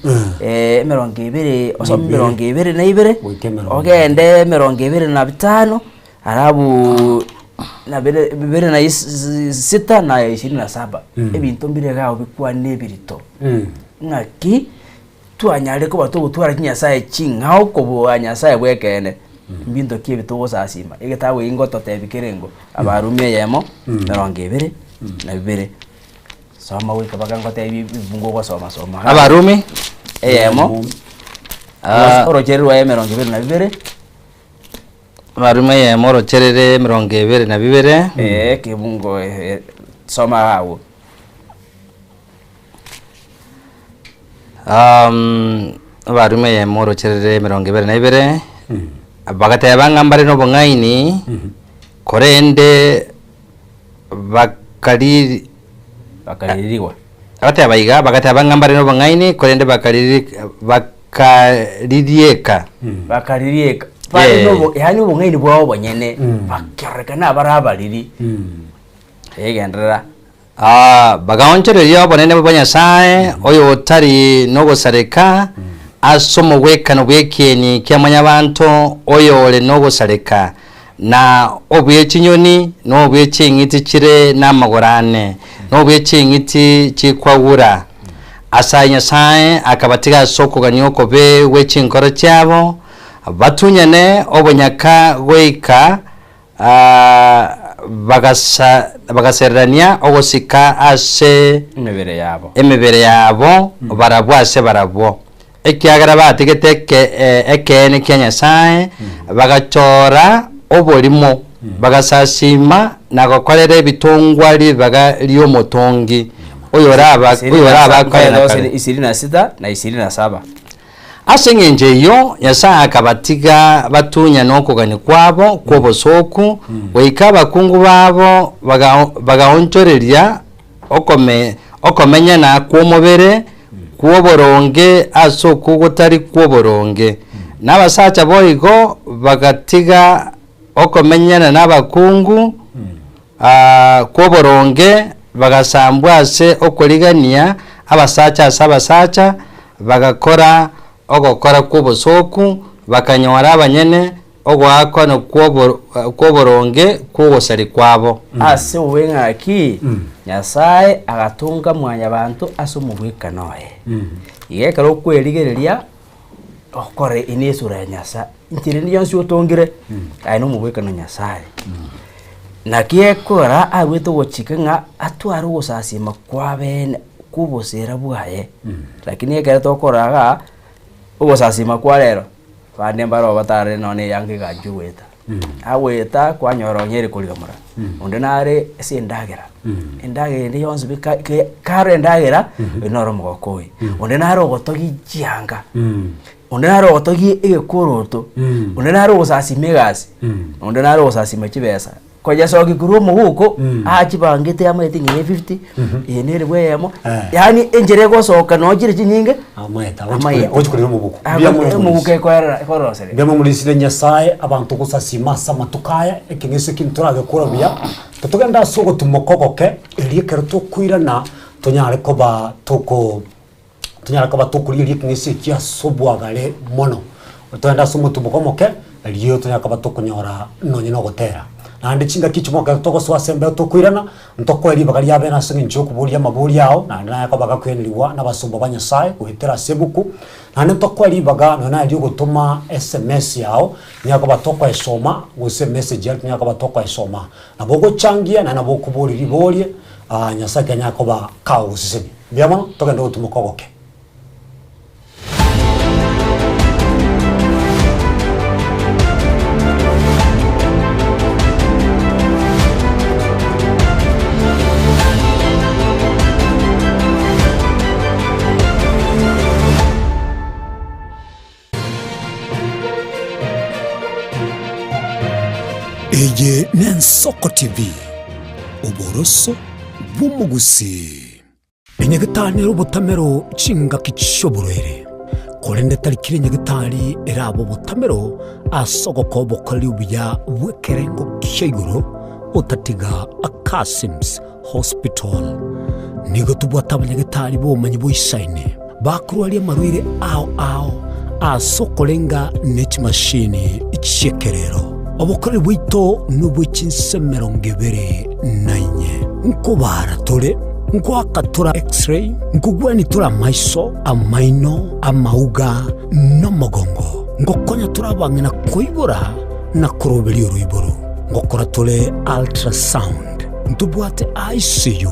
emerongo ebere, osome emerongo ebere na ibere, Goika emerongo ogende emerongo ebere na bitano, alafu na bire bibere na is sita na ishirini na saba, ebinto mbire iga abwo bikwane ebirito, ng'aki. Twanyarire koba togotwara chinyasae ching'ao kobua Nyasae bw'ekeene, mbinto ki ebi togosasima? Egetabu eki ngototebi kere ngo, Abarumi eyemo, emerongo ebere na bibere. Soma goika mpaka ngotebi ebibungu ogosoma soma iga. Abarumi Eyemo, Ah. orochere rwaye emerongo ebere na bibere. Abarumi eyemo orocherere emerongo ebere na bibere. Eeh ekebungo soma iga agwo. Abarumi eyemo orocherere emerongo ebere na ibere, bagateba ng'a mbare nobong'aini, korende bakariri Bakaririgwa. Agateba iga, bagateba ng'a mbare nobong'aini, korende bakariri bakaririeka. Bakaririeka. Bare Eh. nobo yaani obong'aini bwabo obonyene, bakerorekana abare abariri. Egenderera. Bagaonchoreria obonene bwa Nyasae, oyotari nogosareka, ase omogwekano bw'ekieni kia mwanyabanto oyore nogosareka, na obwe chinyoni, na obwe ching'iti chire namagoro ane, na obwe ching'iti chikwagura. Ase ayio Nyasae akabatiga ase okogania okobe gwe chinkoro chiabo, batunyane obonyaka goika bagasererania ogosika ase Emebere yabo. emebere yabo barabwo ase barabwo, ekiagera batigete ekeene kia Nyasae, bagachora oborimo, bagasasiima na gokorera ebitongwa ribaga ri'omotongi, oyoraba kare na kare. Ishirini na sita na ishirini na saba. Ase engencho eyio Nyasae akabatiga batunyane okogania kwabo kw'obosooku, goika abakungu babo bagaonchoreria okomenyana kw'omobere kw'oboronge ase okwo gotari kw'oboronge, na abasacha boigo bagatiga okomenyana nabakungu kw'oboronge, bagasambwa ase okorigania abasacha ase abasacha, bagakora ogokora kw'obosooku, bakanyora abanyene ogoakwanwa kw'oboronge kw'ogosaria kwabo. Ase obobe ng'aki Nyasae agatonga mwanyabanto ase omogwekano oye. Iga ekero okwerigereria okore eye nesura ya Nyasae, inchera ende yonsi otongire aye nomogwekano o Nyasae. Naki ekora aruete ogochika ng'a atware ogosasima kwabene kw'obosera bwaye, lakini ekero tokorora igaa, ogosasima kwa rero, abande mbaro batarare nonye na eyanga eganchwa goeta, agoeta kwanyora onye ere korigamora, onde nare ase endagera, endagera ende yonsi pi ka ke kare endagera, oywo noro omogoko oye. Onde nare ogotogia chianga, onde nare ogotogia egekoroto, onde nare ogosasima egasi, onde nare ogosasima chibesa. Koyesokia korwa omogoko, achibangete amaete ng'a eye 50, eye nere bwa eyemo, Eh. yaani enchera egosoka noo chire chinyinge, Amaete, Amaete. agochi korera omobuko. Ako- Mbuya mono omobuko omorisia. ekoerera ekorosereria. Mbuya mono morisire Nyasaye abanto gosasima ase amatuko aya, ekeng'eso eki ntoragekora buya, totogende ase ogotumoka ogoke, erio ekero tokoirana tonyare koba toko tonyare koba tokorigereria ekeng'eso eki ase obwagare mono. Togende ase omotumoka omoke, erio tonyare koba tokonyora nonye na ogotera. Naende chingaki echi mono ekero togosoa ase embeo tokoirana, ntokoe ribaga ria bene ase eng'encho ya okoboria amaborio ao, naende naye koba gakoiranerigwa na abasomba ba Nyasaye goetera ase ebuku, naende ntokoe ribaga nonye naye riogotoma sms yao, tonyare koba tokoesoma, gose emessage yaria tonyare koba tokoesoma. Nabo ogochangia naende nabo okoboria riborie, Nyasaye ekero anyare koba kagogosesenia. Mbuya mono, togende gotumoka ogoke. Eye n'Ensoko TV, oboroso bw'omogusii. Enyagetari nere obotamero chingaki chi'oborwaire, korende tari kera enyagetari erabe obotamero ase ogokoa obokoreri obuya bw'ekerengo kia igoro otatiga Akasims Hospital. Nigo tobwate abanyagetari b'obomanyi boisaine bakorwaria amarwaire ao ao ase okorenga ne chimashini chi'ekerero. Obokoreri bwaito nobwe chinse emerongo ebere na inye. Nkobaara tore. Ngoaka tore X-ray, nkogwenia tore amaiso, amaino, amauga, na omogongo. Ngokonya tore abang'ina koibora na koroberia oroiboro. Ngokora tore ultrasound. Ntobwate ICU,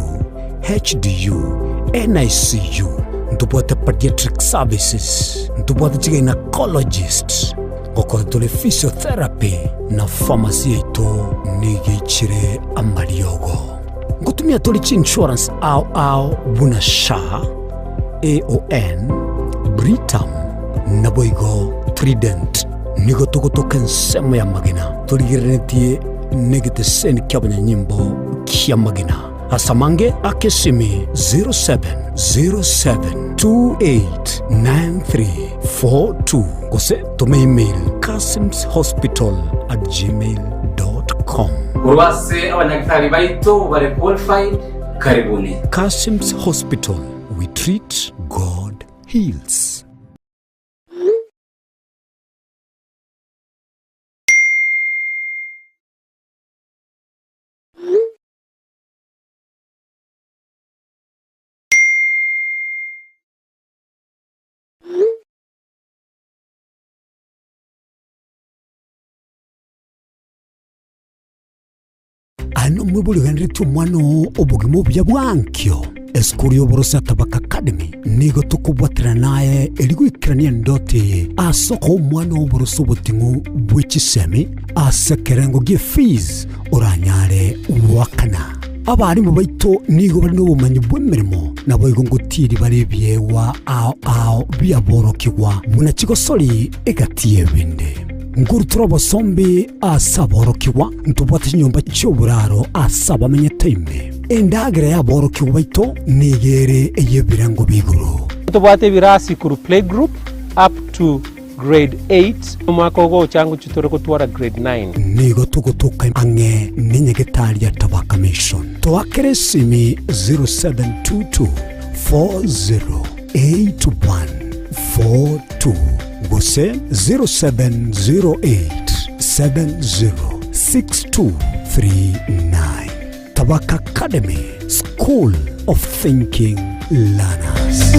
HDU, NICU. Ntobwate pediatric services. Ntobwate chigynecologist. Ngokora tore physiotherapy na pharmacy yaito nigo eichire amariogo. Ngotumia tore chiinsurance ao ao buna SHA, AON, Britam, naboigo Trident. Nigo togotoka ensemo y'amagena torigereretie negeteseni ki'abanyanyimbo ki'amagena. Ase amange aka esimi 0707289342 gose toma email kasimshospital@gmail.com. Korwa ase abanyagitari baito bare qualified, karibuni. Kasim's Hospital, we treat, God heals. Aye nomwibori ogenderetie omwana oo obogima obuya bwa ankio. Esukuru y'oboroso ya Tabaka Academy nigo tokobwaterana naye erio goikerania endoto eye ase okoa omwana oo oboroso oboting'u bwe chisemi ase ekerengo gie fees oranyare goakana. Abarimu baito nigo bare nobomanyi bw'emeremo, naboigo ngotiiri bare ebiegwa ao ao biaborokigwa buna chigosori egati y'ebinde. Nkorutora obosombi ase aborokigwa, ntobwate chinyomba chi'oboraro ase abamenyete ime. Endagera y'aborokigwa baito nigo ere ey'ebirengo bia igoro. Ntobwate ebirasi korwa playgroup up to grade 8, omwaka ogocha ngochia tore gotwara grade 9. Nigo togotoka ang'e nenyagetari ya Tabaka Mission. Toakere esimi 0722 408142 gose 0708 706239. Tabaka Academy, School of Thinking Learners.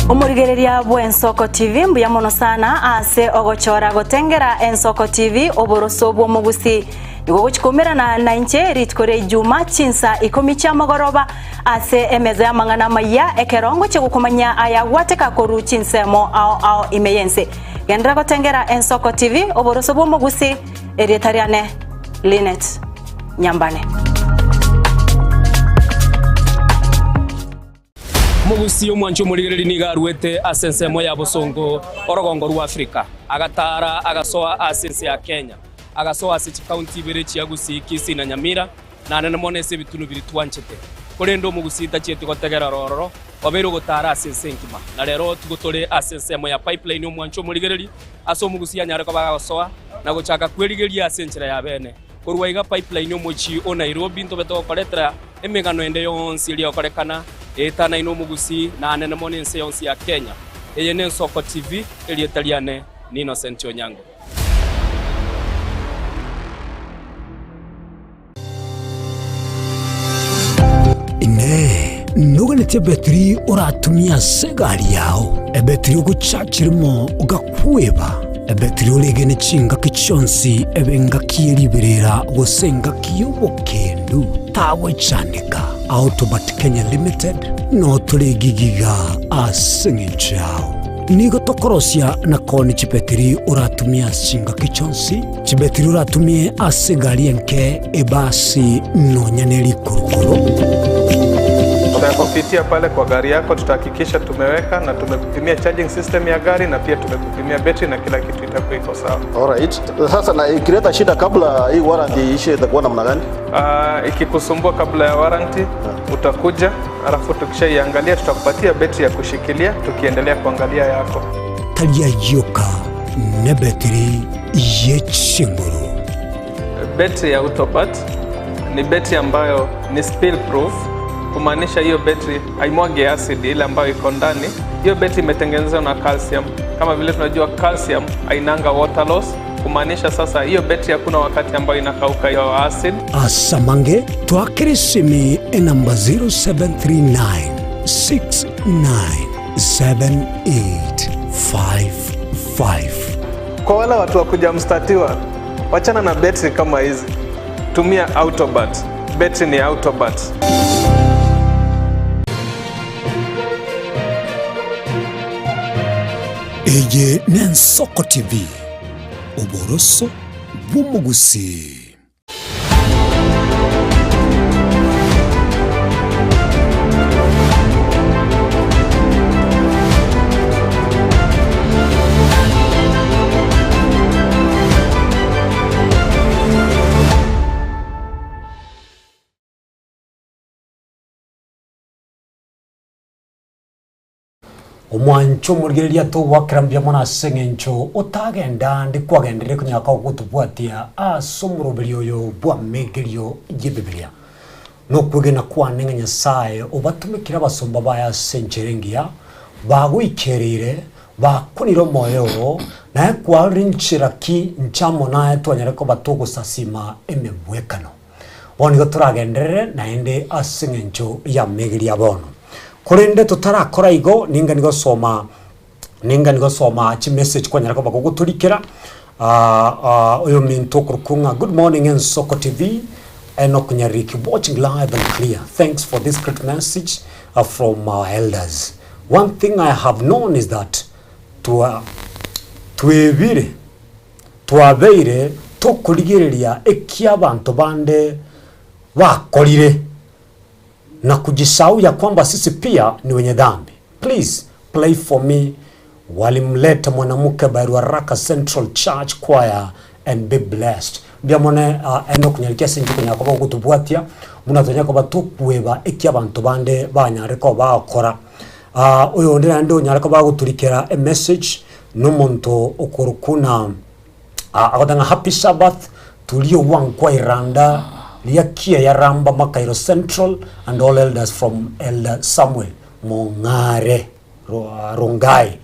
Omorigereria bw'Ensoko TV mbuya mono sana ase ogochora gotengera Ensoko TV oboroso bw'omogusi. Nigo ogochia koumerana nainche rituko ria Ijuma chinsa ikomi chiamogoroba ase emeza y'amang'ana amayia ekero ngochia gokomanyia aya gwateka korwa chinsemo ao ao ime y'ense. Genderera gotengera Ensoko TV oboroso bw'omogusi erieta riane Linet Nyambane. Omogusii omwanchi omorigereria nigo aruete ase ensemo ya bosongo orogongo rwa Afrika, agataara agasoa ase ense ya Kenya, agasoa ase chikaunti ibere chia Gusii, Kisii na Nyamira, na anene mono ase ebitunu biria twanchete. Korende omogusii tachieti gotegera ororo, obeire ogotaara ase ense engima. Na rero tigo tore ase ensemo ya Pipeline omwanchi omorigereria, ase omogusii anyare koba agosoa na gochaka kwerigeria ase enchera ya bene. Korwa iga Pipeline omochie o Nairobi ntobe togokoretera emegano ende yonsi eria egokorekana eetanaine omogusii na anene mono ense yonsi ya Kenya. Eye n'Ensoko TV, erieta riane ni Innocent Onyango. Inee! Noganetie ebetiri oratumie ase egari yao? Ebetiri ogochachi rimo ogakweba? Ebetiri oregene chingaki chionsi ebe engaki ye riberera gose engaki y'obokendu? Tagwechandeka. Autobat Kenya Limited noo tore egigiga ase eng'encho yao. Nigo tokorosia na koonia chibetiri oratumie ase chingaki chionsi, chibetiri oratumie ase egari enke, ebasi, nonya ne rikurukuru. Tutakupitia pale kwa gari yako, tutahakikisha tumeweka na tumekupimia charging system ya gari na pia tumekupimia betri na kila kitu itakuwa iko sawa. Alright. Sasa na ikileta shida kabla hii warranty iishe itakuwa namna gani? Ikikusumbua kabla ya warranty utakuja, alafu tukishaiangalia tutakupatia betri ya kushikilia tukiendelea kuangalia yako. Tari ayio ka nebetiri ye chinguru. Betri ya Autobat ni betri ambayo ni spill proof, kumaanisha hiyo betri haimwagi acid ile ambayo iko ndani. Hiyo betri imetengenezwa na calcium. Kama vile tunajua calcium hainanga water loss. kumaanisha sasa hiyo betri hakuna wakati ambayo inakauka hiyo acid. Ase amange twakere esimi enamba 0739 697855. Kwa wale watu wa kujamstatiwa, wachana na betri kama hizi, tumia Autobat. Betri ni Autobat. Eye n'Ensoko TV, oboroso bw'omogusii. Omwancho omorigereria togwakera mbuya mono ase eng'encho otagenda ande kwagenderire konyaka gotobwatia ase omoroberio oyo bw'amegerio y'Ebibilia. Nokwegena kwane ng'a Nyasae obatumekire abasomba baye ase enchera engiya, bagoikereire, bakunire omoyo oo, naye kwarure nchera ki inche amo naye twanyare koba togosasima emebwekano. Bono nigo toragenderere naende ase eng'encho y'amegerio a bono. Korende totarakora igo, ninga nigosoma ninga nigosoma chimessage kwanyara koba gogotorikera oyominto okorokwa ng'a good morning Ensoko TV, Enock Nyariki watching live and clear, thanks for this great message from our elders. One thing I have known is that twa twebire Twabeire tokorigereria eki abanto bande bakorire na kujisahau ya kwamba sisi pia ni wenye dhambi. Please play for me Walimleta mwanamke by Ruaraka Central Church Choir and be blessed. Mbuya mono Enock Nyariki ase inche okonyara koba ogotobwatia buna tonyare koba tokweba eki abanto bande banyare koba bagokora. Oyonde naende onyare koba agotorikera emessage Nomonto okorokwa na agoteba ng'a happy Sabbath to Rio Wankwa Iranda Riakia Yaramba Makairo Central and all elders from Elder Samuel Mong'are Rongai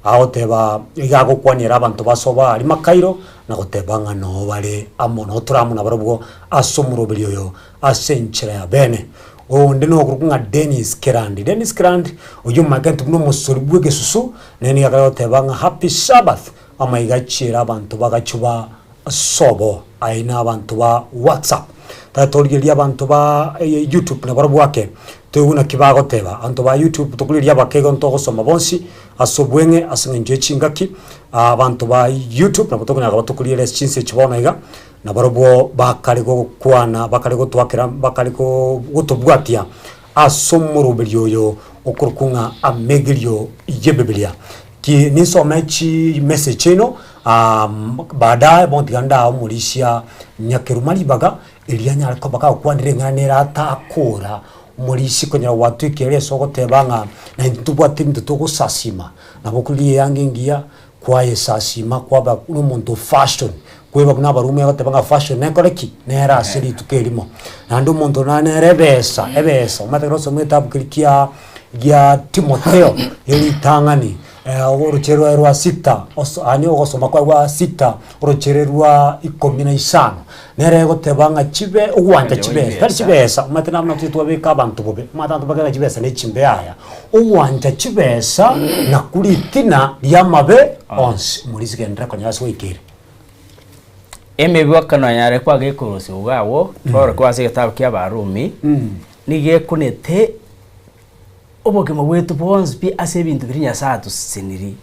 agoteba iga agokwanera abanto basoba aria Makairo na goteba ng'a noo bare amo noo tore amo nabarobwo ase omoroberi oyo ase enchera ya bene. Onde nokorokwa ng'a Dennis Kerandi. Dennis Kerandi oyio omanyete buna omosori bw'egesusu Nere nigo akare goteba ng'a Happy Sabbath, amaiga achiere abanto bagachuba sobo aye na abanto ba WhatsApp. Tari torigereria abanto ba YouTube nabarobwo ake toigwe naki bagoteba. Abanto ba YouTube tokorigereria abake igo ntogosoma bonsi ase obweng'e ase eng'encho ye chingaki. Abanto ba YouTube nabo tokonyara koba tokorigereria ase chinsa echi bono iga, nabarobwo bakare gokwana bakare gotwakera bakare gotobwatia Ase omoroberio oyo okorokwa ng'a amegerio y'Ebibilia. Ki ninsome chimessage chiaino baadaye bono tiga ndae omorisia nyakeruma ribaga erio anyare koba kagokwanera eng'ana nere atakora omorisia konyora gwatwekire ere ase ogoteba ng'a naintwe ntobwate ebinto togosasima nabo okorigia eyanga engiya kwayesasima kwaba buna omonto o fashion, kweba buna abarume bagoteba ng'a fashion nekore ki? Nere ase rituko erimo. Naende omonto nare nere ebesa, ebesa, omanyete ekero osoma egetabu keria kia gia Timotheo, eritang'ani orochere rwaye rwa sita, oso yaani ogosoma kwaye gwa sita, orochere rwa ikomi na isano, nere egoteba ng'a chibe ogwancha chibesa, tari chibesa, omanyete nabuna intwe twabeka abanto bobe, omanyete abanto bakere chibesa na echimbe yaya. Ogwancha chibesa nakwo ritina ri'amabe onsi. Omorisia genderera konya ase goika ere. Emebwekano yare kwagekorosiwa iga agwo, twarokigwe ase egetabu kia Abarumi, nigo ekunete obogima bwaito bwonsi pi ase ebinto biria Nyasaye atosesenirie.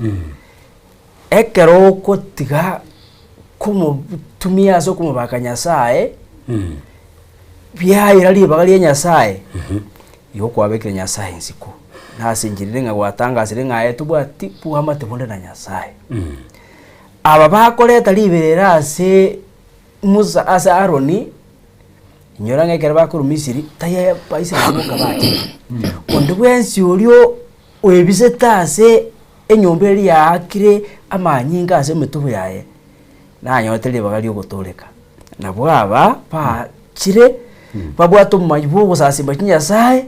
Ekero ogotiga komotumia ase okomobaka Nyasaye, biaira ribaga ria Nyasaye, igo kwabekire Nyasaye ensiko, na ase enchera ere ng'a gwatangasire ng'a aye tobwati bwamate bonde na Nyasaye. Aba bakoreta riberera ase Musa ase Aroni, inyora ng'a ekero bakorwa Misiri, tai Abaisraeli boka bachete, onde bwensi oria oebisete ase enyomba eria yaakire amanyinga ase emetobo yaye, nanyorete ribaga ri'ogotooreka. Nabwo aba bachire, babwate omomanyi bw'ogosasima chinyasae.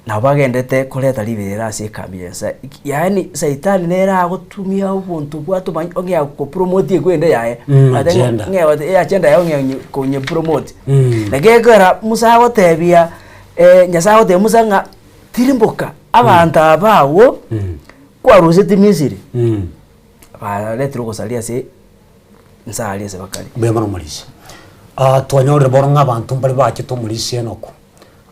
Nabo bagenderete koreta riberera ase ekambi ya Nyasae. Yaani saitani nere agotumia obonto bwatomanya ong'ea kopromote ekwende yaye. Mm, Ate ng'a- agenda. ng'ea gote eagenda yaye ong'ea konye konyepromote. Mm. Naki ekero Musa agotebia Nyasae agotebia Musa ng'a tirimboka abanto aba abwo kwaruseti Misiri, baretire ogosaria ase nse aria ase bakare. Mbuya mono omorisia. Ah, twanyorire bono ng'a abanto mbare bachete omorisia Enoku.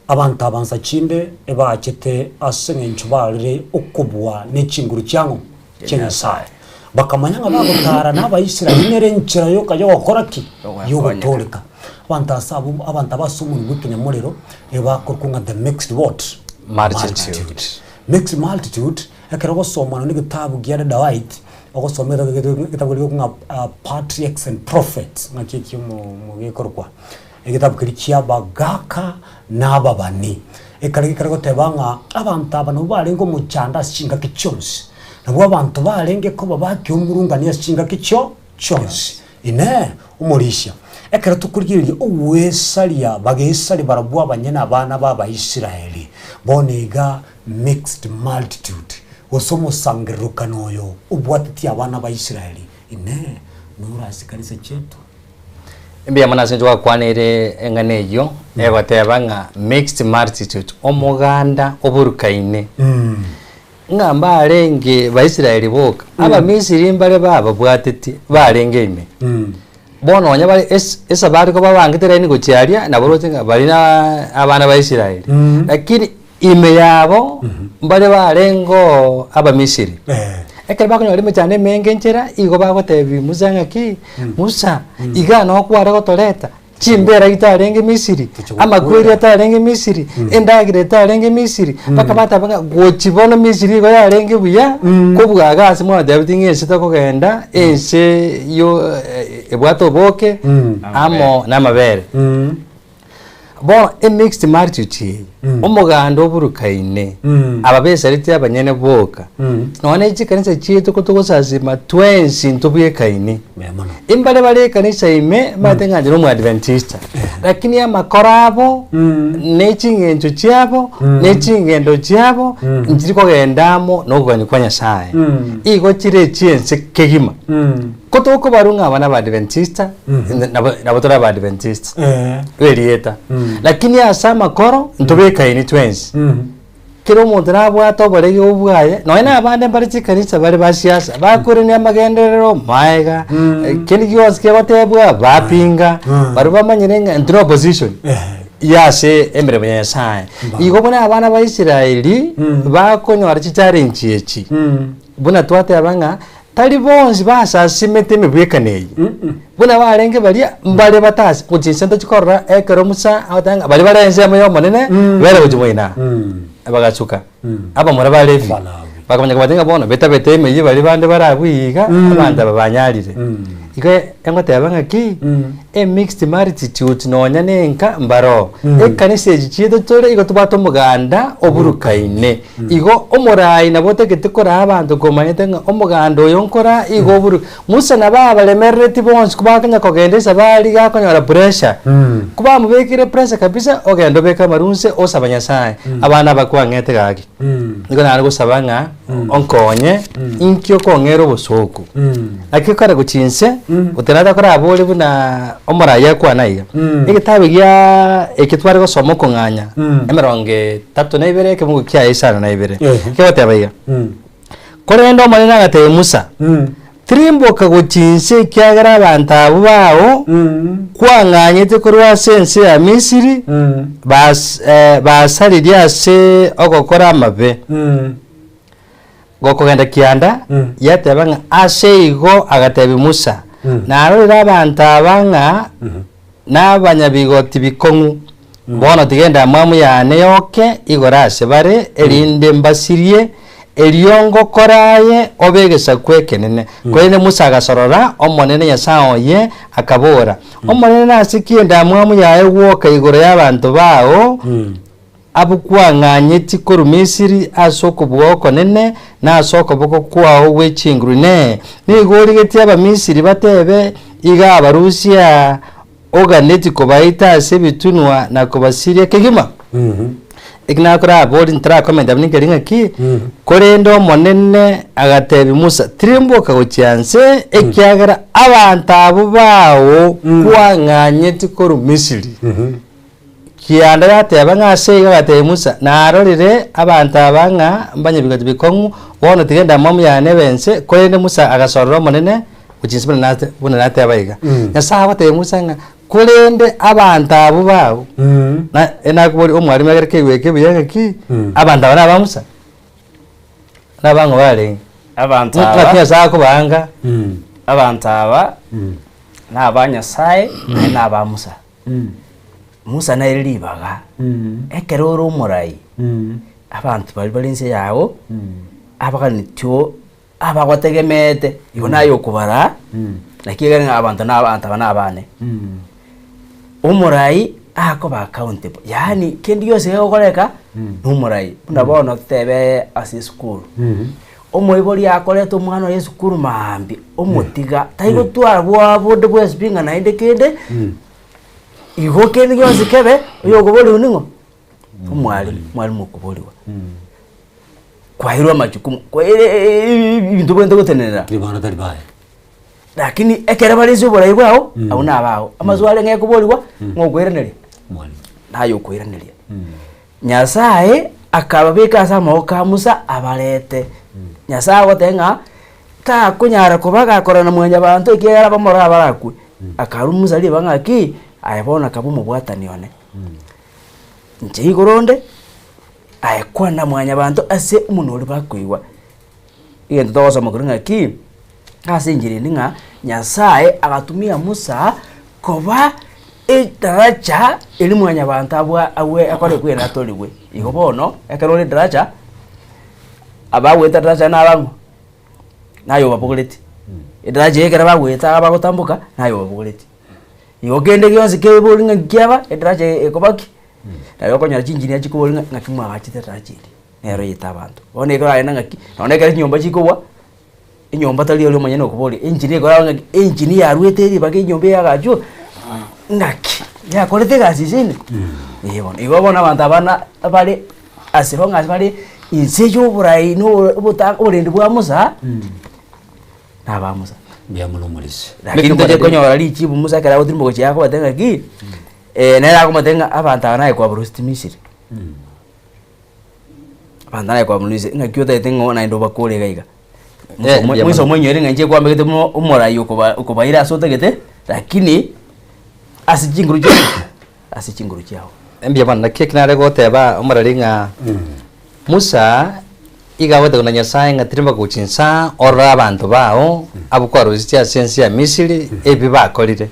Abanto aba nsa chinde ebachete ase eng'encho barire okobua ne chinguru chiang'o? Chia Nyasae. Bakamanya ng'a bagotara na Abaisraeli nere enchera yoka yogokora ki? Yogotooreka. Abanto ase abwo abanto aba ase omonwa bw'ekenyamorero ebakorokwa ng'a the mixed what? Multitude. Mixed multitude, ekero ogosoma nonye egetabu gia Dada White, ogosoma egetabu keria gekorokwa ng'a Patriarchs and Prophets, ng'aki ekio omo gekorokwa. Egetabu keria ki'abagaaka na ababani. Ekare gekare goteba ng'a abanto aba nabwo barenge omochando ase chingaki chionsi, nabwo abanto barenge koba bakiomurungania ase chingaki chio chionsi. Inee! Omorisia, ekero tokorigereria ogwesaria bagesaria barabwo abanyene abana b'Abaisraeli, bono iga mixed multitude, gose omosangererokano oyo obwatetie abana ba Israeli, Inee! Noro ase kanisa chiaito? Mbuya mono ase inche gwakwaneire eng'ana eyio, egoteba ng'a mixed multitude, omoganda oborukaine. Ng'a mbarenge Baisraeli boka, Abamisiri mbare bababwatetie barenge ime. Bono onye bare es- esabari kobabangete laini gochia aria, nabo oroche ng'a baria na abana ba Israeli. Lakini ime yabo mbare barengeo Abamisiri. Ekero bakonyora emechando emenge enchera, igo bagotebia Musa ng'aki, Musa, igaa noo kware gotoreta, chimbera itarenge Misiri, amakweri atarenge Misiri, endagera etarenge Misiri, mpaka bateba ng'a gochi bono Misiri igo yarenge buya, kobua iga ase mwatebetie ng'a ense tokogenda, ense yo ebwate oboke, amo namabere. Bono emixed multitude eye, omoganda oburukaine, aba besareti abanyene boka, nonya ne chikanisa chiaito ko togosasima twensi ntobwekaini. Mbuya mono. Imbare bare ekanisa ime mbate ng'a inche nomoadventista, lakini amakoro abo, ne ching'encho chiabo, ne ching'endo chiabo, nchiri kogenda amo na okogania kwa Nyasaye. Igo chire echiense kegima. Ko tokobarwa ng'a aba nabadventista, nabo nabo tore abadventista, Eh. b'erieta. Lakini ase amakoro, ntobekaini twensi. Kera omonto nabwate oboregi obwo bwaye, nonya na abande mbare chikanisa bare ba siasa, bakorenia amagenderero maega, kende gionsi kegotebwa bapinga, baria bamanyire ng'a intwe na opposition ya ase emeremo ya Nyasaye. Igo buna abana ba Israeli, bakonyora chichallenge echi, buna twateba ng'a Tari bonsi basasimete emebwekano eye, buna barenge baria mbare batasi gochia inse ntochi korora ekero Musa agoteba ng'a baria bare ensemo y'Omonene bere gochia moino aa. Bagasuka abamura ba Levi bakamanya kobatebia ng'a bono betabete emeyio baria bande bare abwo iga abanto aba banyarire. Igo engoteba ng'aki, emixed multitude nonya na enka mbaroo, ekanisa echi chiaito tore igo tobwate omoganda oburukaine. Igo omoraai nabo otagete koraa abanto komanyete ng'a omoganda oyo nkoraa igo oburu. Musa nabo abaremereretie bonsi kobakanya kogenda esabari gakonyora pressure. Kobamobekire pressure kabisa ogende obeke amaru nse osaba Nyasaye. Abana aba kwang'ete gaki. Nigo nare gosaba ng'a onkonye inki okong'era obosooku. Naki okare gochia inse, oterata korabore buna omoraai akwana iga. Egetabu giaa eke tware gosoma okong'anya emerongo etato na ibere ekemungu kiaye isano na ibere. Kegoteba iga, Korende Omonene agatebia Musa, Tirimboka gochia inse ekiagera abanto abwo bao kwang'anyete korwa ase ense ya Misiri bas basaririe ase ogokora amabe. Gokogenda kianda, yateba ng'a ase igo agatebia Musa, Narorire abanto aba ng'a nabanyabigoti bikong'u, bono tiga endamwamu yane yoke igoro ase bare, erinde mbasirie, erio ngokore aye obe egesaku ekenene. Korende Musa agasorora Omonene Nyasae oye, akabora, Omonene nase ki endamwamu yaye gwoka igoro y'abanto bao, Abwo kwang'anyetie korwa Misiri ase okobua okonene na ase okoboko kwao gwe chinguru. Inee! Nigo origetie Abamisiri batebe, Iga abarusia oganetie kobaita ase ebitunwa na kobasiria kegima? Eki nakorabori ntarakomenta buna nkeri ng'aki, korende Omonene agatebia Musa, Tirimboka gochia nse, ekiagera abanto abwo bao kwang'anyetie korwa Misiri. Kianda yateba ng'a ase igo agatebia Musa, Narorire abanto aba ng'a mbanyabigoti bikong'u, bono tiga endamwamu yane ebe ense. Korende Musa agasorora Omonene gochia inse buna nate buna nateba iga. Nyasae agotebia Musa ng'a Korende abanto abwo bao, na enakoboria omwalimu egere keigwe eke buya ng'aki, abanto aba naba Musa? Nabang'o barenge? Abanto Ng'aki aba Nyasae akobaanga? Abanto aba naba Nyasae naende naba Musa. Musa nere ribaga, ekero ore omorai, abanto baria bare inse yago, abaganetio abagotegemeete, igo naye okobaraa, naki ekere ng'a abanto na abanto aba nabane. Omorai akoba accountable, yaani kende gionsi kegokoreka, na omorai. Buna bono totebe ase esukuru, omoibori akoreta omwana oye esukuru maambia, omotiga, taigotwara bwoba bonde bwensi pi ng'a naende kende, igo kende gionsi kebe, oyo okoboriwa ning'o? Omwalimu, omwalimu okoboriwa. Kwairwe amachukumu, kwaire ebinto obwenerete gotenenera. Lakini bono tari baye. Lakini ekero bare ase oborai bwao, abwo nabao. Amaswali ng'a ekoborigwa, ng'a okoiraneria, Mwalimu. naye okoiraneria. Nyasaye akababeka ase amaboko a Musa abarete. Nyasaye agoteba ng'a, takonyara koba gakorana na mwanyabanto ekiagera abamorore abarakwe. Akarwa Musa ribaga ng'aki, aye bono kaba omobwatani one. Inche igoro onde, aye kwana mwanyabanto ase omonwa oria bakoigwa. Egento togosoma korwa ng'aki, ase enchera ende ng'a Nyasaye agatumia Musa koba edaraja eria mwanyabanto abwa abwe akore kweratorigwe. Igo bono, ekero ore edaraja, abagoeta edaraja nabang'o? Naye obabogoretie. Edaraja eye ekero bagoeta iga bagotamboka, naye obabogoretie. Igo kende gionsi kebori ng'a nkiaba, edaraja ekoba ki? Naye okonyora chinginia chikobori ng'a ng'aki mwagachete edaraja eri, nero eyete abanto. Bono ekoragenda ng'aki, nonye ekero chinyomba chikogwa, enyomba tari oria omonyene okoboria, engineer ekoraba ng'aki, engineer yarwete ribaga enyomba eyagachwa, ng'aki yakorete egasi ase ime? Eh bono, igo bono abanto aba na bare ase long as bare inse ya oborai na obota oborendi bwa Musa, naba Musa. Mbuya mono omorisia. Lakini toche konyora richibu Musa ekero agotirimboka gochia akobatebia ng'aki, nere akomotebia ng'a abanto aba naye kwabaruseti Misiri, abanto naye kwabaruseti ng'aki otagete ng'a naende obakore iga iga. Eh, mbuya Musa mono. omoinyore ng'a inche kwambegete buna omorai okoba okobaira ase otagete, lakini ase chinguru chia ase chinguru chiao. Mbuya mono, naki eki nare goteba omoreri ng'a Musa iga agotebiwa na Nyasae ng'a tirimba gochia insa orore abanto bao abwo kwarusirie ase ense ya Misiri ebi bakorire.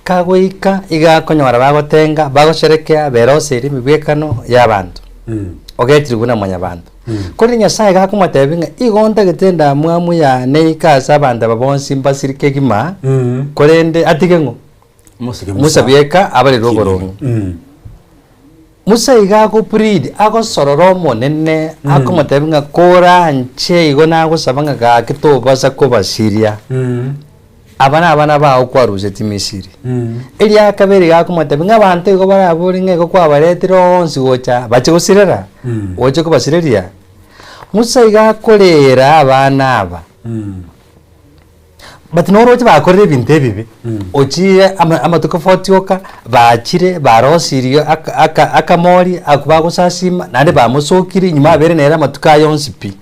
Kagoika iga akonyora bagotenga, bagosherekea, beroseire emegwekano y'abanto, ogetirwe buna mwanyabanto. Korende Nyasae iga akomotebia ng'a igo ntagete endamwamu yane eike ase abanto aba bonsi mbasire kegima, korende atige ng'o? Musa bweka abarerwe oboronge. Musa iga agoplead, agosorora Omonene, akomotebia ng'a koranche igo nagosaba ng'a gaki tobasa kobasiria. Aba nabana bao kwarusetie Misiri. Eria kabere iga akomotebia ng'a abanto igo barabore ng'a igo kwabaretire onsi gocha bache gosirera, oche kobasireria. Musa iga akorera abana aba. But noroche bakorire ebinto ebibe, ochire ama amatuko 40 oka, bachire barosirie aka aka akamori akwo bagosasima, naende bamosokire nyuma abere nere amatuko aye onsi pi.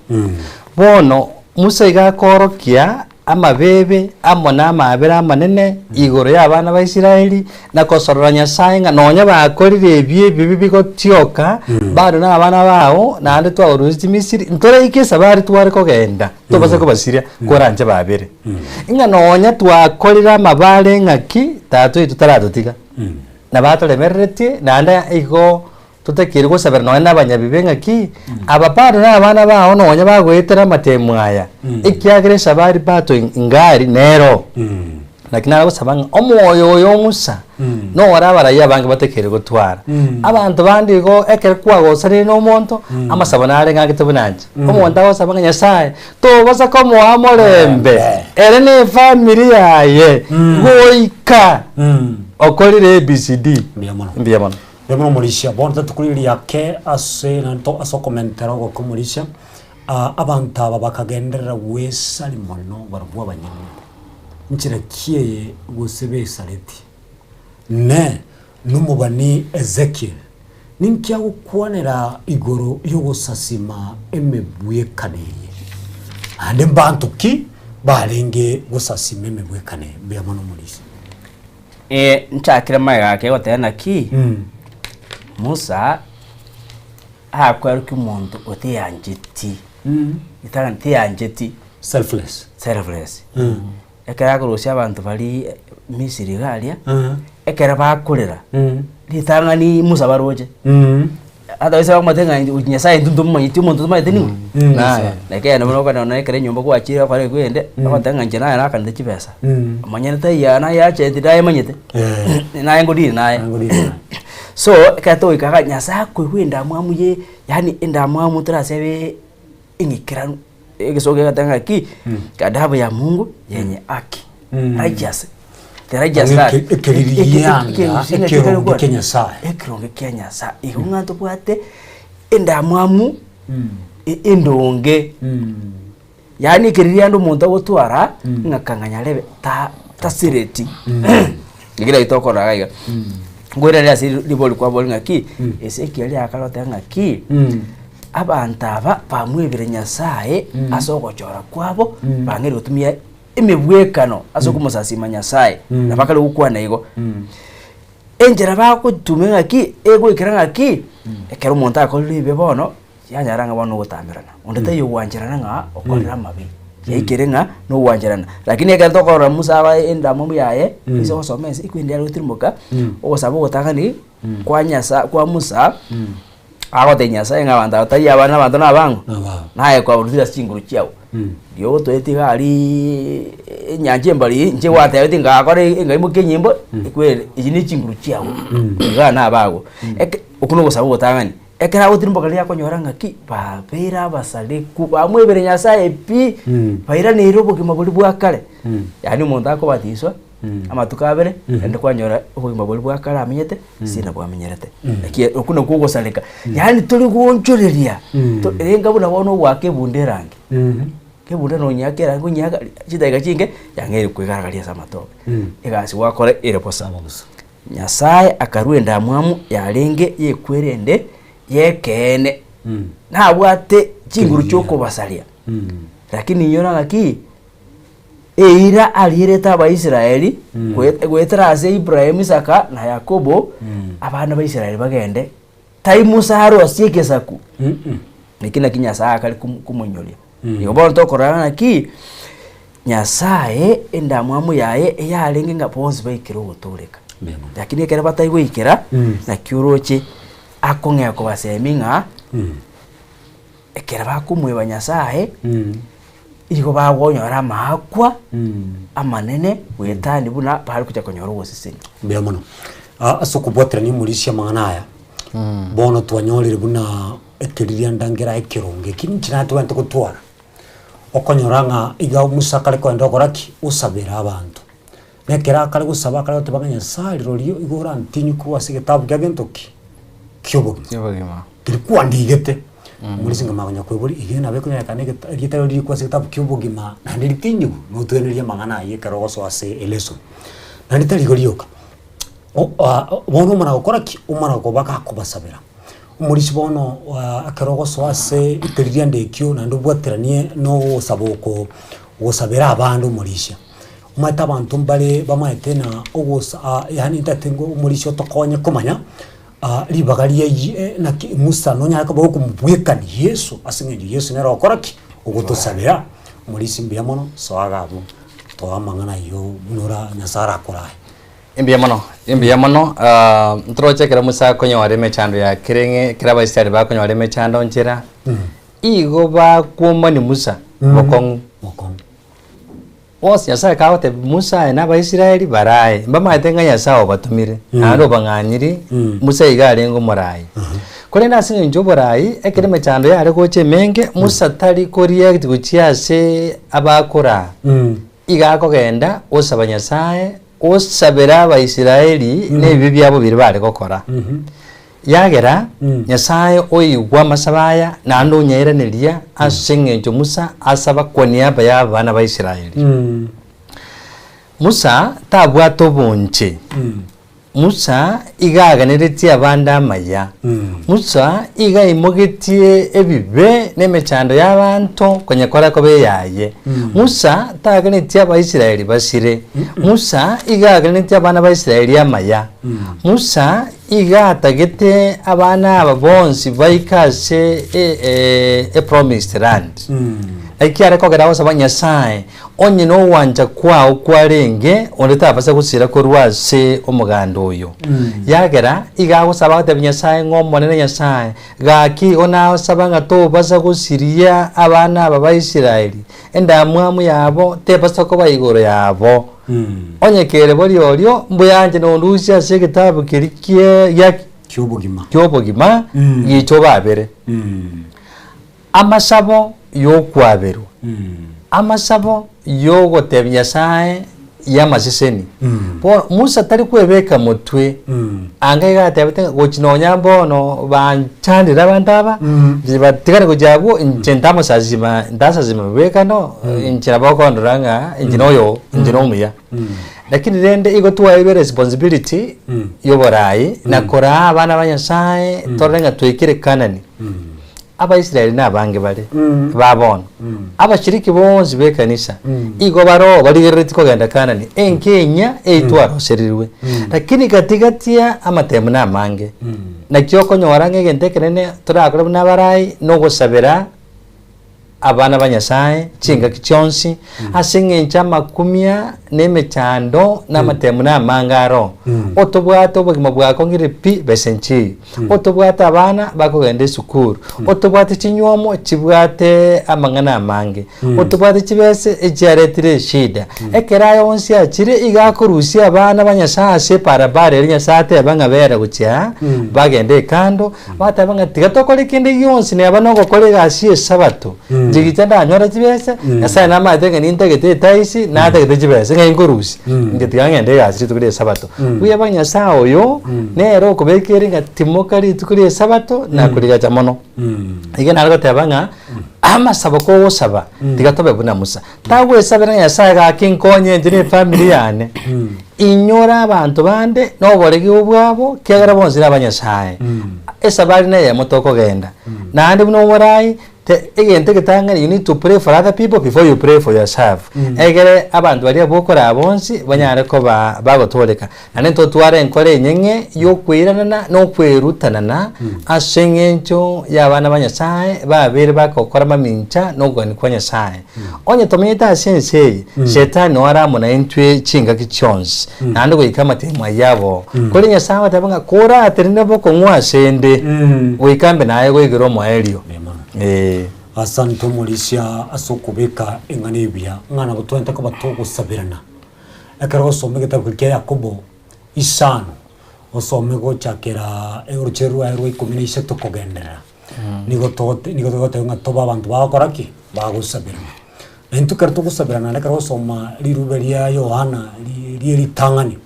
Bono Musa iga akorokia amabebe amo na amaabera amanene igoro ya abana ba Israeli, na kosorora Nyasaye ng'a nonya bakorire ebi ebibe bigotioka, bado na abana bao, naende twabarusetie Misiri, ntoraike esabari tware kogenda, tobasa kobasiria, koranche babere. Ng'a nonya twakorire amabare ng'aki, tata oito taratotiga. Nabo atoremereretie, naende igo totakeire gosabera nonya na abanyabibe ng'aki, aba bado na abana bao nonya bagoetera amatemo aya, ekiagera esabari bato ingari nero. Naki nagosaba ng'a omoyo oyo o Musa noro abarai abange batakeire gotwara. Abanto bande igo ekero kwagosanire na omonto, amasabo nare ng'agete buna inche. Omonto agosaba ng'a Nyasaye, tobasa komoa omorembe, ere na efamiri yaye, goika okorire ABCD. Mbuya mono. Mbuya mono. Rimo omorisia, bono tatukuriri ake ase naende ase okomentera ogoka omorisia, abanto aba bakagenderera gwesari mono barabwo abanyene. Nchera ki eye gose besareti? Ne nomobani Ezekiel, ninki agokwanera igoro y'ogosasima emebwekano eye? Naende mbanto ki barenge gosasima emebwekano eye? Mbuya mono omorisia. Eh, nchakire magega ake goteba naki, Musa akwerukia omonto oteancheti, ritang'ani teancheti, Selfless. selfless. Ekero akorusia abanto baria Misiri iga aria, ekero bakorera, ritang'ani Musa baroche. Ata gose bakomotebia ng'a inche Nyasaye intwe ntomomanyeti omonto tomaete ning'o? Naye. Lakini buna okonyora nonye ekero enyomba gwachire okore ekwende, ogoteba ng'a inche naye nakanete chibesa, omonyene taiyo naye acheti nayemanyete, naye ngodiri naye. So, ekero togoika igaa Nyasaye akoigwa endamwamu ye yaani endamwamu torasebe eng'ikeranu, egesongo kegoteeba ng'aki, ghadhabu ya Mungu yenye haki, righteous, the righteous Eke- wrath. ekeririanda, ekeronge kia Nyasaye. Ekeronge kia Nyasaye. Igo ng'a tobwate endamwamu e- endonge, yaani ekeririanda omonto agotwara, ng'a kang'anyarebe ta- tasireti. Ekero naki tokorora iga iga. Nkoiraneria ase ribori kwabori ng'aki, Ezekiel akare goteba ng'aki, abanto aba bamwebire Nyasaye ase ogochora kwabo, bang'eire gotumia emebwekano ase okomosasima Nyasaye, na bakare gokwana igo. Enchera bagotumia ng'aki, egoikera ng'aki, ekero omonto akorire ebibe bono, yanyara ng'a bono nogotamberana, onde taiyo ogwancherana ng'a okorire amabe, yaikire ng'a nogwancherana. Lakini ekero tokorora Musa aba endamwamu yaye, ase ogosoma ense, ekwende yare gotirimboka, ogosaba ogotang'ani kwa Nyasa kwa Musa, agotebia Nyasaye ng'a abanto aba tari abana abanto na abang'o? Naye kwabarutire ase chinguru chiao. Riria ogotoetia iga ariiii enyancha embari inche gwatebeti ngakora ngaimokia enyimbo, ekwere echi ne chinguru chiago, igaa nabago. Eke okwo nogosaba ogotang'ani. Ekero agotirimboka riria akonyora ng'aki babeire abasareku, bamwebire Nyasaye pi, bairaneire obogima boria bwa kare. Yaani omonto akobatiswa, amatuko abere, naende kwanyora obogima boria bwa kare amenyete, ase nabwo amenyerete. Naki okwo nakwo ogosareka, yaani tori goonchoreria, to renga buna bono ogoaka ebunda erangi, ebunda nonyeaka erangi onyeaka chidakika chinke, yang'eire koigaragaria ase amatobe. Egasi gwakora ere bosa. Nyasae akarua endamwamu yarenge y'ekwerende y'ekeene, nabwate chinguru chi'okobasaria. Lakini inyora ng'aki, eira arierete Abaisraeli goetera ase Ibrahimu, Isaka na Yakobo, abana ba Israeli bagende, tai Musa arosie egesaku. Eki naki Nyasae akare komoinyoria. Igo bono tokorora ng'aki, Nyasae endamwamu yaye eyarenge ng'a bonsi baikere ogotooreka. Lakini ekero batari goikera, naki oroche akong'ea kobasemia ng'a ekero bakomoeba Nyasae, igo bagonyora amaakwa amanene goetania buna bare gocha konyora ogosesenia. Mbuya mono. Ase okobwaterania omorisia amang'ana aya, bono twanyorire buna ekeririanda nkera ekeronge eki ninki natobwenerete gotwara? Okonyora ng'a iga Musa akare kogenda gokora ki? Gosabera abanto. Na ekero akare gosaba akare goteba ng'a Nyasaye rirorio igo orantinywe korwa ase egetabu kia gento ki? Ki'obogima. Ki'obogima. Keria kwandigete, omorisia nkamanya konya koiboria, iga nabo ekonyarekana egeta erieta riao ririkwe ase egetabu ki'obogima naende ritinyigwe, notwenerie amang'ana ayio ekero ogosoa ase eleso. Naende tari igo rioka, o- a bono omana gokora ki? Omana koba gakobasabera. Omorisia bono ekero ogosoa ase ekeriria ekio naende obwateranie na ogosaba oko gosabera abande omorisia. Omanyete abanto mbare bamaete na ogosa yaani ntagete ngo omorisia otokonye komanya ribaga riaye naki Musa nonyare koba okomobwekania Yeso ase eng'encho Yeso nere ogokora ki? Ogotosabera. Omorisia mbuya mono, soa iga abwo, toa amang'ana ayio buna ora Nyasaye arakorae. Imbuya mono, imbuya mono ntoroche ekero Musa akonyora emechando ya kereng'e ekero Abaisraeli bakonyora emechando nchera, igo bakwomani Musa bokong'u. Bokong'u. Bonsi Nyasaye kagotebia Musa aye na Abaisraeli barae, mbamaete ng'a Nyasaye obatomire, naende obang'anyiri, Musa iga arenge omoraai. Korende ase eng'encho y'oboraai, ekero emechando yare gocha emenge, Musa tari koreact gochia ase abakoraa, iga akogenda osaba Nyasaye, osabera Abaisraeli na ebibe biabo biria bare gokora. Yagera Nyasae oigwa amasabo aya, naende onyairaneria ase engencho Musa asaba kwa niaba y'abana ba Israeli. Musa tabwate obonche. Musa iga aganeretie abande amaya. Musa iga aimogetie ebibe na emechando y'abanto konyekora koba eyaye. Musa taganetie Abaisraeli basire. Musa iga aganetie abana ba Israeli amaya. Musa iga atagete abana aba bonsi baike ase e promised land. Naki are kogera agosaba Nyasae, onye nogwancha kwao kwarenge, onde tabasa gosira korwa ase omoganda oyo. Yagera iga agosaba agotebia Nyasae ng'a Omonene Nyasae, gaki igo nagosaba ng'a tobasa gosiria abana aba ba Israeli, endamwamu yabo tebasa koba igoro yabo. Onye kere borio orio, mbuya inche nondusie ase egetabu keria kie gia Ki'obogima. ki'obogima, gicha obabere. Amasabo y'okwaberwa, amasabo y'ogotebia Nyasae y'amaseseni. Bono Musa tari kwebeka motwe, anga iga atebete ng'a gochi nonya mbono banchandire abanto aba, inche batigane gochia abwo, inche ntamosasima ntasasima mobwekano, inche nabo okondora ng'a inche noyo inche nomuya. Lakini rende igo twaeirwe responsibility y'oborai na koraa abana ba Nyasaye torore ng'a twaikire Kanani. Abaisraeli nabange bare ba bono, abashiriki bonsi b'ekanisa igo baroo barigereretie kogenda Kanani, enka enyia eitwaroserirwe. Lakini gati gati ya amatemu namange. Naki okonyora ng'a egento ekenene torakore buna abarai nogosabera abana ba Nyasae chingaki chionsi, ase eng'encho amakumia na emechando na amatemu na amange aro. Otobwate obogima bwakong'ire pi besa enchiyi, otobwate abana bakogenda esukuru, otobwate chinywomo chibwate amang'ana amange, otobwate chibesa echiaretire eshida. Ekero aya onsi achire iga akorusia abana ba Nyasae ase ebarabara eria Nyasae ateba ng'a bera gochia bagende ekando, Bateba ng'a tiga tokore kende gionsi neba nogokora egasi y'Esabato, inche gicha ndanyore chibesa, Nyasaye namaete ng'a nintagete etaisi, natagete chibesa, ng'ai nkorusia? Inche tiga ng'ende egasi rituko ri'Esabato. Buya bwa Nyasaye oyo, nere okobekere ng'a timoka rituko ri'Esabato na korigacha mono. Iga nare goteba ng'a, amasabo kogosaba, tiga tobe buna Musa. Tagwesabera ng'a Nyasaye gaki nkonye inche na efamiri yane. Inyora abanto bande na oboregi obwabo, kiagera bonsi naba Nyasaye. Esabari neyemo tokogenda. Naende buna omorai, te egento egetang'ani you need to pray for other people before you pray for yourself. Egere abanto baria bokoraa bonsi banyare koba bagotoreka. Naende ntotware enkoro enyeng'e y'okweiranana na okwerutanana ase engencho y'abana ba Nyasae babeire bagokora mamincha na okogania kwa Nyasae. Onye tomenyete ase ense eye, Shetani noo are amo naintwe chingaki chionsi, naende goika amatemo ayio aboo. Korende Nyasae agoteba ng'a koratenene bokong'u ase 'nde, goika mbe naye goikera omoerio. Ee. Asante omorisia ase okobeka eng'ana eye buya, ng'a nabo twente koba togosaberana. Ekero ogosoma egetabu keria kia Yakobo isano, osome gochakera orochere rwaye rwa ikomi na isato kogenderera, nigo togote nigo togoteba ng'a tobe abanto bagokora ki? Bagosaberana. Na intwe ekero togosaberana naende ekero ogosoma rirube ria Yohana ri rie ritang'ani,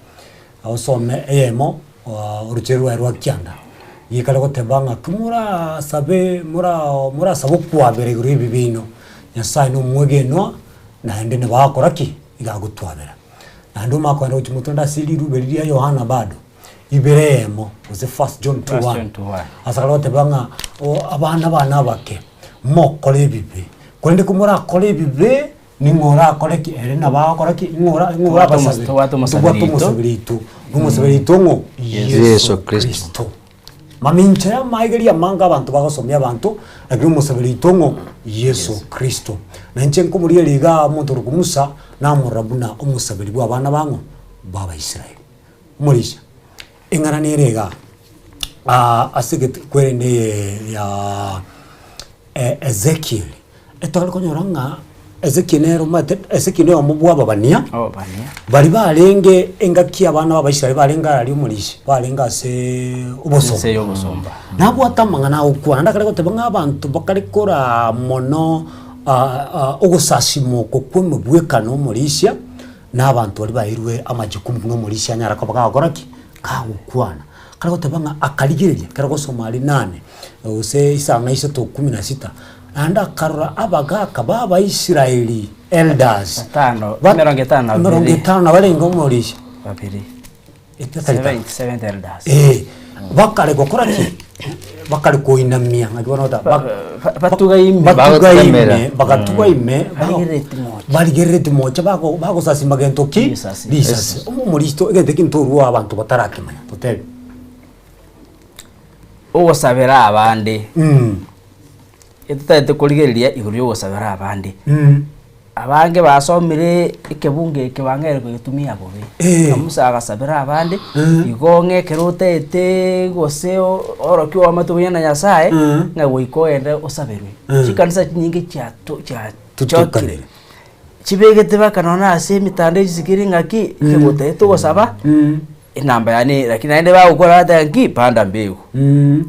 osome eyemo orochere rwaye rwa kianda, gekare goteba ng'a ki morasabe mora morasabe okwabera igoro ya ebibe biaino, Nyasaye na omwegenwa naende nabo agokora ki? Iga agotwabera. Naende omanye kogenda gochia motwe ande ase rirube riria Yohana bado, ibere eyemo, gose first John 2 First 1, John 2:1. ase akare goteba ng'a o abana bane abake, mokore ebibe, korende komorakore ebibe, ning'o orakore ki? Ere nabo agokora ki? Ing'o ora ing'o Tobwate omosa- orabasabe? tobwate omosaberi Tobwate oito. omosaberi oito. Na omosaberi oito ng'o? Yeso Kristo. Mamincha y'amaiga amange abanto bagosomia abanto, lakini omosaberi oito ng'o? Yeso Kristo. Na inche nkomorigereria igaa omonto orokwa Musa, namorora buna omosaberi bw'abana ba ng'o? B'Abaisraeli. Omorisia, eng'ana nere igaa, ase egeti kwerende eye ya Ezekiel, etware konyora ng'a Ezekiel nere omanyete, Ezekiel noyomo bw'ababania, Ababania. baria barenge engaki abana b'Abaisraeli barenge aria omorisia, barenge aseee obosomba. Ense y'obosomba. Nabwate amang'ana agokwana, ndakare goteba ng'a abanto bakare koraa mono ogosasima oko kwa emebwekano omorisia, na abanto baria bairwe amajukumu buna omorisia anyare koba gagokora ki? Gagokwana. Kare goteba ng'a akarigereria ekero gosoma aria nane, gose isano na isato kumi na sita, naende akarora abagaka ba Abaisraeli, elders, Batano, ba- emerongo etano na emerongo babere. etano na barenge omorisia. Babere. Etari Seven- seventh elders. Eh, bakare gokora ki? Bakare koinamia ng'aki bono goteba bak- Ba- batuga ime. batuga ime, Bagotemera. bagatuga ime, bago- Barigerereti mocha. barigerereti mocha bago- bagosasima gento ki? Risasi. Risasi. Omoristo egento eki ntorwa abanto batarakimanya totebe. Ogosabera abande. Mm. Etotagete korigereria igoro ya ogosabera abande. Mm. Abange basomire ekebungo eke bang'aire kogetumia bobe. Eh. Ng'a Musa agasabera abande, Mm. igo ng'a ekero otaete gose o- orokia oamate buya na Nyasaye, Mm. ng'a goika ogende osaberwe. Mm. Chikanisa chinyinge chiato chiachokire. Tutukanire. Chibegete mpaka nonye ase emitandao echisikire ng'aki, ekero otaete ogosaba, Mm. enamba yane lakini naende bagokora bateba ng'aki panda mbegu. Mm.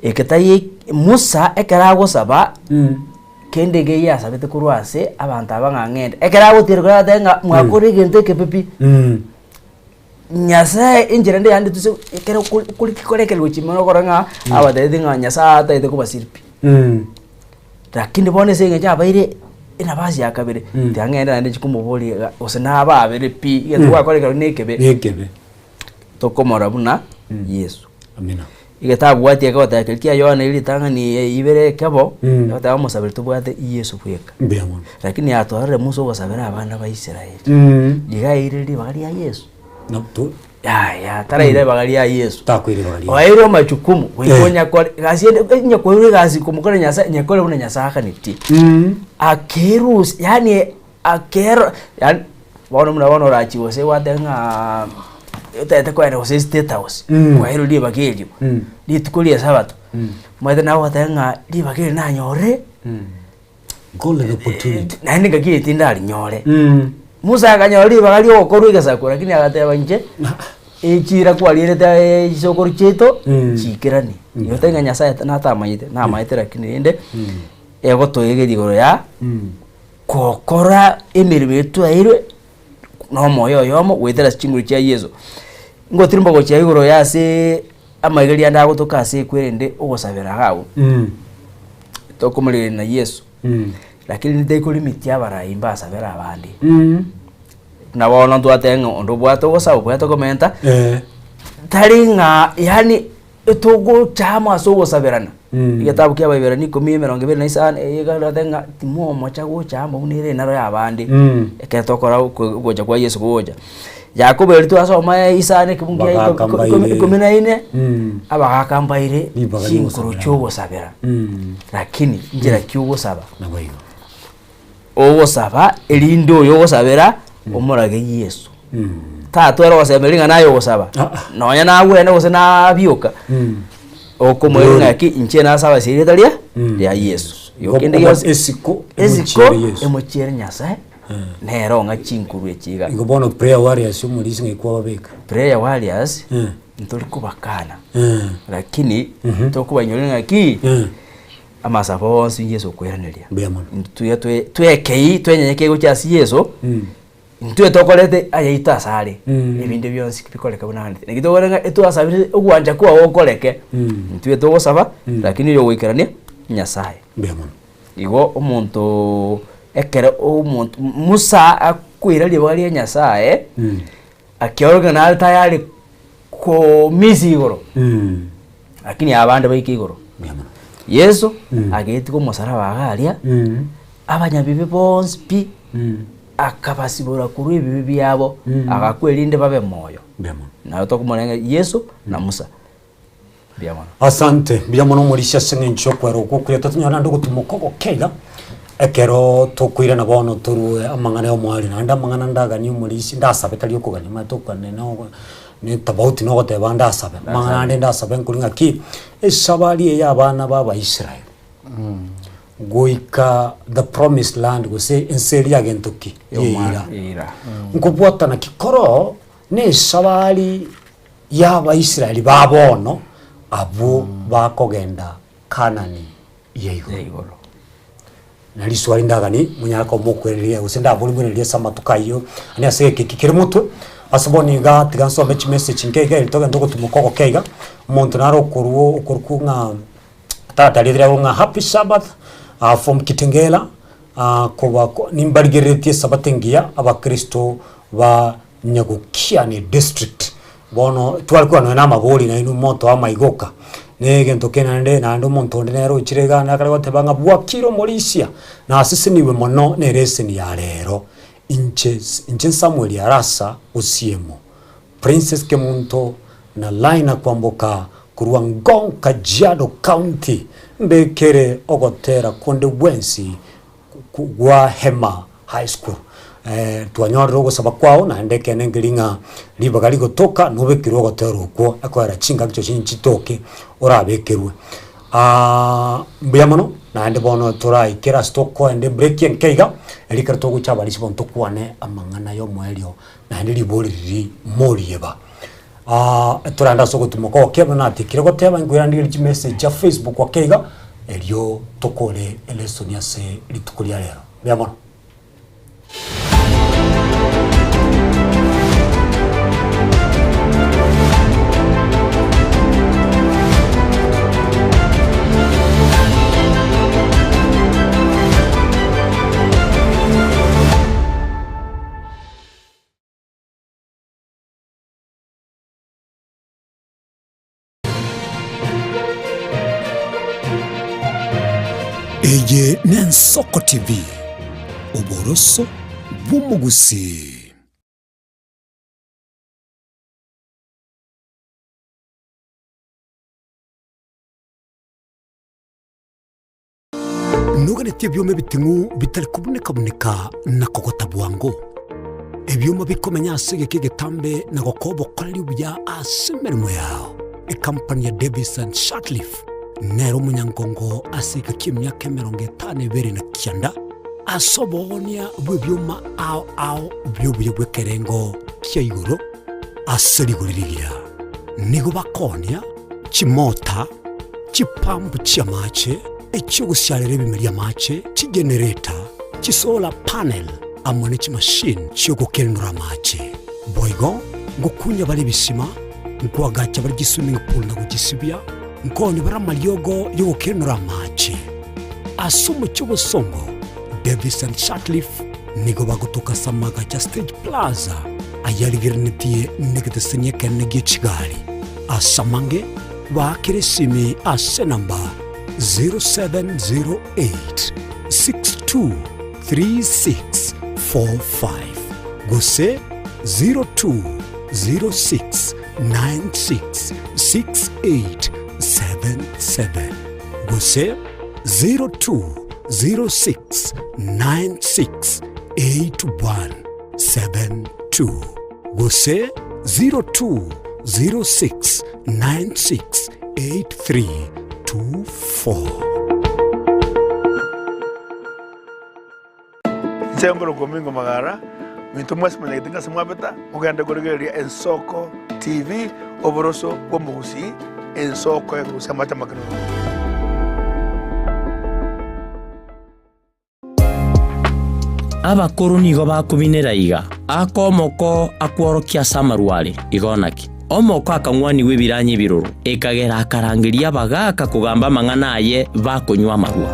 Eke tai Musa ekero agosaba, kende nkeiyo asabete korwa ase abanto aba ng'a ng'ende. Ekero agotiira agateba ng'a mwakora egento ekebe pi, Nyasaye enchera ende yande tose ekero okori korikora gochia ime okore ng'a abatebetie ng'a Nyasaye atagete kobasiria pi. Lakini bono ase eng'encho abaire enafasi ya kabere, tiga ng'ende naende nchie komoboria iga gose nababere pi, egento gwakora ekero na ekebe. Na ekebe. Tokomorora buna Yeso. Amina. Egetabwati egoteba keria kia Yohana eria ritang'ani ibere ekebo, Mm. egoteba omosaberi tobwate Yeso bweka. Mbuya mono. Lakini atwarire Musa ogosabera abana ba Israeli. Mm. Iga aire ribaga ria Yeso. Na to Yaya, taraira ribaga ria Yeso. takoira ribaga ria. Oeirwe amachukumu, goika Eh. onyakore egasi ende onye koirwe egasi komokora Nyasaye, nyakore buna Nyasaye akanetie. Mm. Akerusia yaani akero yaani Bono buna bono orachie gose gwateba ng'a otagete kogenda gose estate house, Mm. kwaerwa ribaga erio, Mm. rituko ria esabato, Mm. omanyete naye ogoteba ng'a ribaga eri nanyore, Golden opportunity. naende ngaki eye tindarinyore. Mm. Musa akanyora ribaga ria ogokorwa egesaku lakini agateba inche, echira kwarierete chisokoro chiaito, Mm. chiikeranie. Igo tari ng'a Nyasaye natamanyete, namanyete lakini rende, egotoegeria igoro ya. Mm. Gokora emeremo eye twaeirwe nomoyo oyomo goetera ase chinguru chia Yeso. Ngotirimba gochia igoro ya ase amaiga ande agotoka ase ekwerende ogosabera iga abwo, tokomorigereria na Yeso, lakini ntekorimitia abarai mbasabere abande. Buna bono ntwateba ng'a onde obwate ogosaba obwate okomenta, tari ng'a yaani Etogocha amo ase ogosaberana. Egetabu kia Abaeberania ikomi emerongo ebere na isano egekarate ng'a timomocha gocha amo buna ere enaro y'abande, ekero tokora oko ogocha kwa Yeso gogocha. Yakobo erio twasoma isano ekebungu kia Abagaka iko- iko- mbaire. ikomi na ine, abagaka mbaire Ribaga chinkoro riogosabera. chiogosabera, lakini nchera ki ogosaba? Naboigo. Ogosaba erinde oyo ogosabera omorage Yeso. Tatware ogosema ring'ana aye ogosaba, nonya nagwene gose nabioka, okomoira ng'aki inche nasaba ase erieta ria ria Yeso. Igo kende gionsi Esiko esiko emochiere Yeso. emochiere Nyasaye, nere ong'a chinkuru echi iga. Igo bono prayer warriors omorisia ng'ai kwababeka? Prayer warriors, ntori kobakana, lakini tokobainyora ng'aki. Amasabo onsi Yeso okoiraneria. Mbuya mono. Intwe twe twekei twenyenyekei gochia ase Yeso, intwe tokorete ayaito asare, ebinde bionsi bikoreke buna aganete. Naki tokore ng'a etwasabire ogwancha kwao gokoreke, intwe togosaba, lakini oyo ogoikerania Nyasaye. Mbuya mono. Igo omonto ekero omonto Musa akoira ribaga ria Nyasaye, akiorokia nare tayari komisia igoro, lakini abande baike igoro. Mbuya mono. Yeso agetiga omosaraba iga aria, abanyabibe bonsi pi, akabasibora korwa ebibe biabo, agakwa erinde babe moyo. Mbuya mono. Nabo tokomoreng'ania Yeso na Musa. Mbuya mono. Asante, mbuya mono omorisia ase eng'encho y'okwera okwo okuya totonyore naende ogotumoka ogoke iga, ekero tokoirana bono torue amang'ana y'omoerio naende amang'ana ndaganie omorisia ndasabe tari okogania omanyete okogania na ogo ne tofauti na ogoteba ndasabe, amang'ana ande ndasabe nkori ng'aki, esabari eye ya abana ba abaisrael goika the promised land gose ense eria gento ki? Eira. Eira. Nkobwatana ki koroo na esabari y'Abaisraeli ba bono abwo bakogenda Kanani ya igoro. Na riswali ndagani monyare koba mokwereria gose ndabori mwererie ase amatuko ayio ane ase egeka eke kere motwe. Ase bono iga tiga nsome chimessage nke iga eri togende ogotumoka ogoke iga, omonto nare okorwa okorokwa ng'a tata riria riago ng'a happy sabbath from Kitengela koba nimbarigereretie esabato engiya abakristo ba Nyagokiani district. Bono tware korwa nonya na amabori nainwe motoe amaigoka, na egento kende naende naende omonto onde nere ochire igaa nakare goteba ng'a bwakire omorisia, naseseniwe mono na ereseni ya rero. Inche inche Samuel Arasa Osiemo, Princess Kemunto na Lina Kwamboka korwa Ngong Kajiado County mbekere ogotera konde gwensi gwa Hema High School. Twanyorire ogosaba kwao naende ekeene nkeri ng'a ribaga rigotoka nobekerwe ogotera okwo ekoera chingaki chiaye nchitoke orabekerwe. Mbuya mono naende bono toraikere ase tokoenda ebreak enke iga, erio ekero togocha abarisia bono tokwane amang'ana ya omoerio naende ribori riria morieba. Torande ase ogotimoka oke buna natikire goteba nkoiranderie chimessage chia Facebook ake iga, erio tokore elesson ase rituko ria rero. Mbuya mono. Eye n'Ensoko TV, oboroso bw'omogusii. Noganetie ebioma ebiting'u bitari kobuneka-buneka na kogota bwango, ebioma bikomenya ase egeka egetambe na gokoa obokoreri obuya ase emeremo yao. Ekampani ya Davis and Shirtliff nere omonyangongo ase egeka ki'emiaka emerongo etano ebere na kianda ase oboonia bw'ebioma ao ao bi'obuya bw'ekerengo kia igoro ase rigori rigiya. Nigo bakoonia chimota, chipampu chi'amache, echi'ogosiarera ebimeri amache, chigenereta, chisolar panel, amo ne chimashini chi'ogokenura amache. Boigo ngokunya bare ebisima, nkoagacha bare chiswimming pool na gochisibia, nkoonia bare amariogo y'ogokenura amache. Ase omochie obosongo, Davis and Sutcliffe nigo bagotoka ase amagacho a Stage Plaza ayarigerenetie negeteseni ekenene gie chigari. Ase amange, baakere esimi ase enamba 0708 623645 gose 0206 966877 gose 0206 968172 gose 0206 968324. Inche nkorokwa Omingo Magara, minto mwensi monyagete ng'a ase mwabeta, mogende korigereria Ensoko TV, oboroso bw'omogusii, ensoko ekorusia amache amakenono. Abakoro nigo bakobinera iga, Aka omoko akworokia ase amarwa are, igo naki? Omoko akang'wanigwa ebiranya ebiroro, ekagera akarangeria abagaaka kogamba amang'ana aye bakonywa amarwa.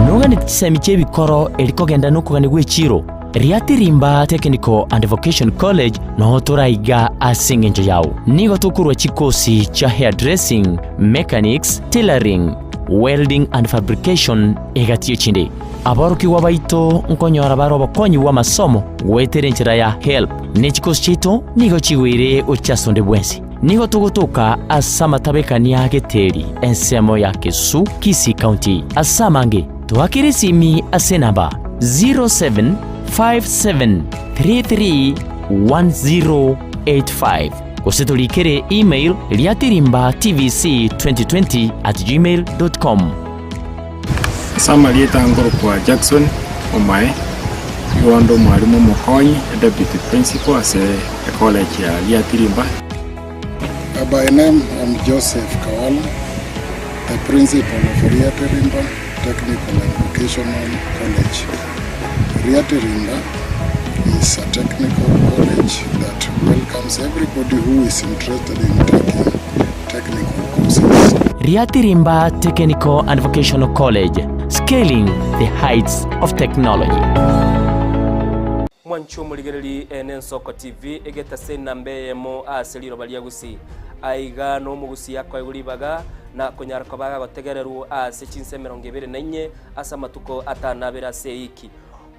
Noganeti chisemi chi'ebikoro eri kogenda nokogania gw'echiiro? Riatirimba Technical and Vocation College noo toraiga ase engencho yao. Nigo tokorua chikosi chia hairdressing, mechanics, tailoring, welding and fabrication egati y'echinde. Aborokigwa baito nkonyora bare obokonyi bw'amasomo goetera enchera ya HELB, ne chikosi chiaito nigo chigoire gochia ase onde bwensi. Nigo togotoka ase amatabekania a Geteri, ensemo ya Kesu, Kisii County. Ase amange, toakere esimi ase enamba 0757331085 gose torikere email riatirimbatvc2020@gmail.com. Ase amarieta nkorokwa Jackson Omae, nigo inde omwalimu omokonyi, deputy principal ase ecollege ya Riatirimba. By name I'm Joseph Kawala, the principal of Riatirimba Technical and. Vocational College. Riatirinda is a technical college that welcomes everybody who is interested in taking technical courses. Riatirimba Technical and Vocational College, scaling the heights of technology. Mwanche omorigereri ene Ensoko TV egetase enamba eyemo ase riroba ria Gusii. Aiga nomogusii akoegwa ribaga na konyara koba agagotegererwa ase chinsa emerongo ebere na inye ase amatuko atano abere ase eiki.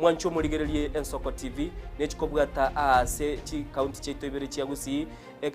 Mwanche omorigererie Ensoko TV nechikobwata aase chikaunti chiaito ibere chia Gusii,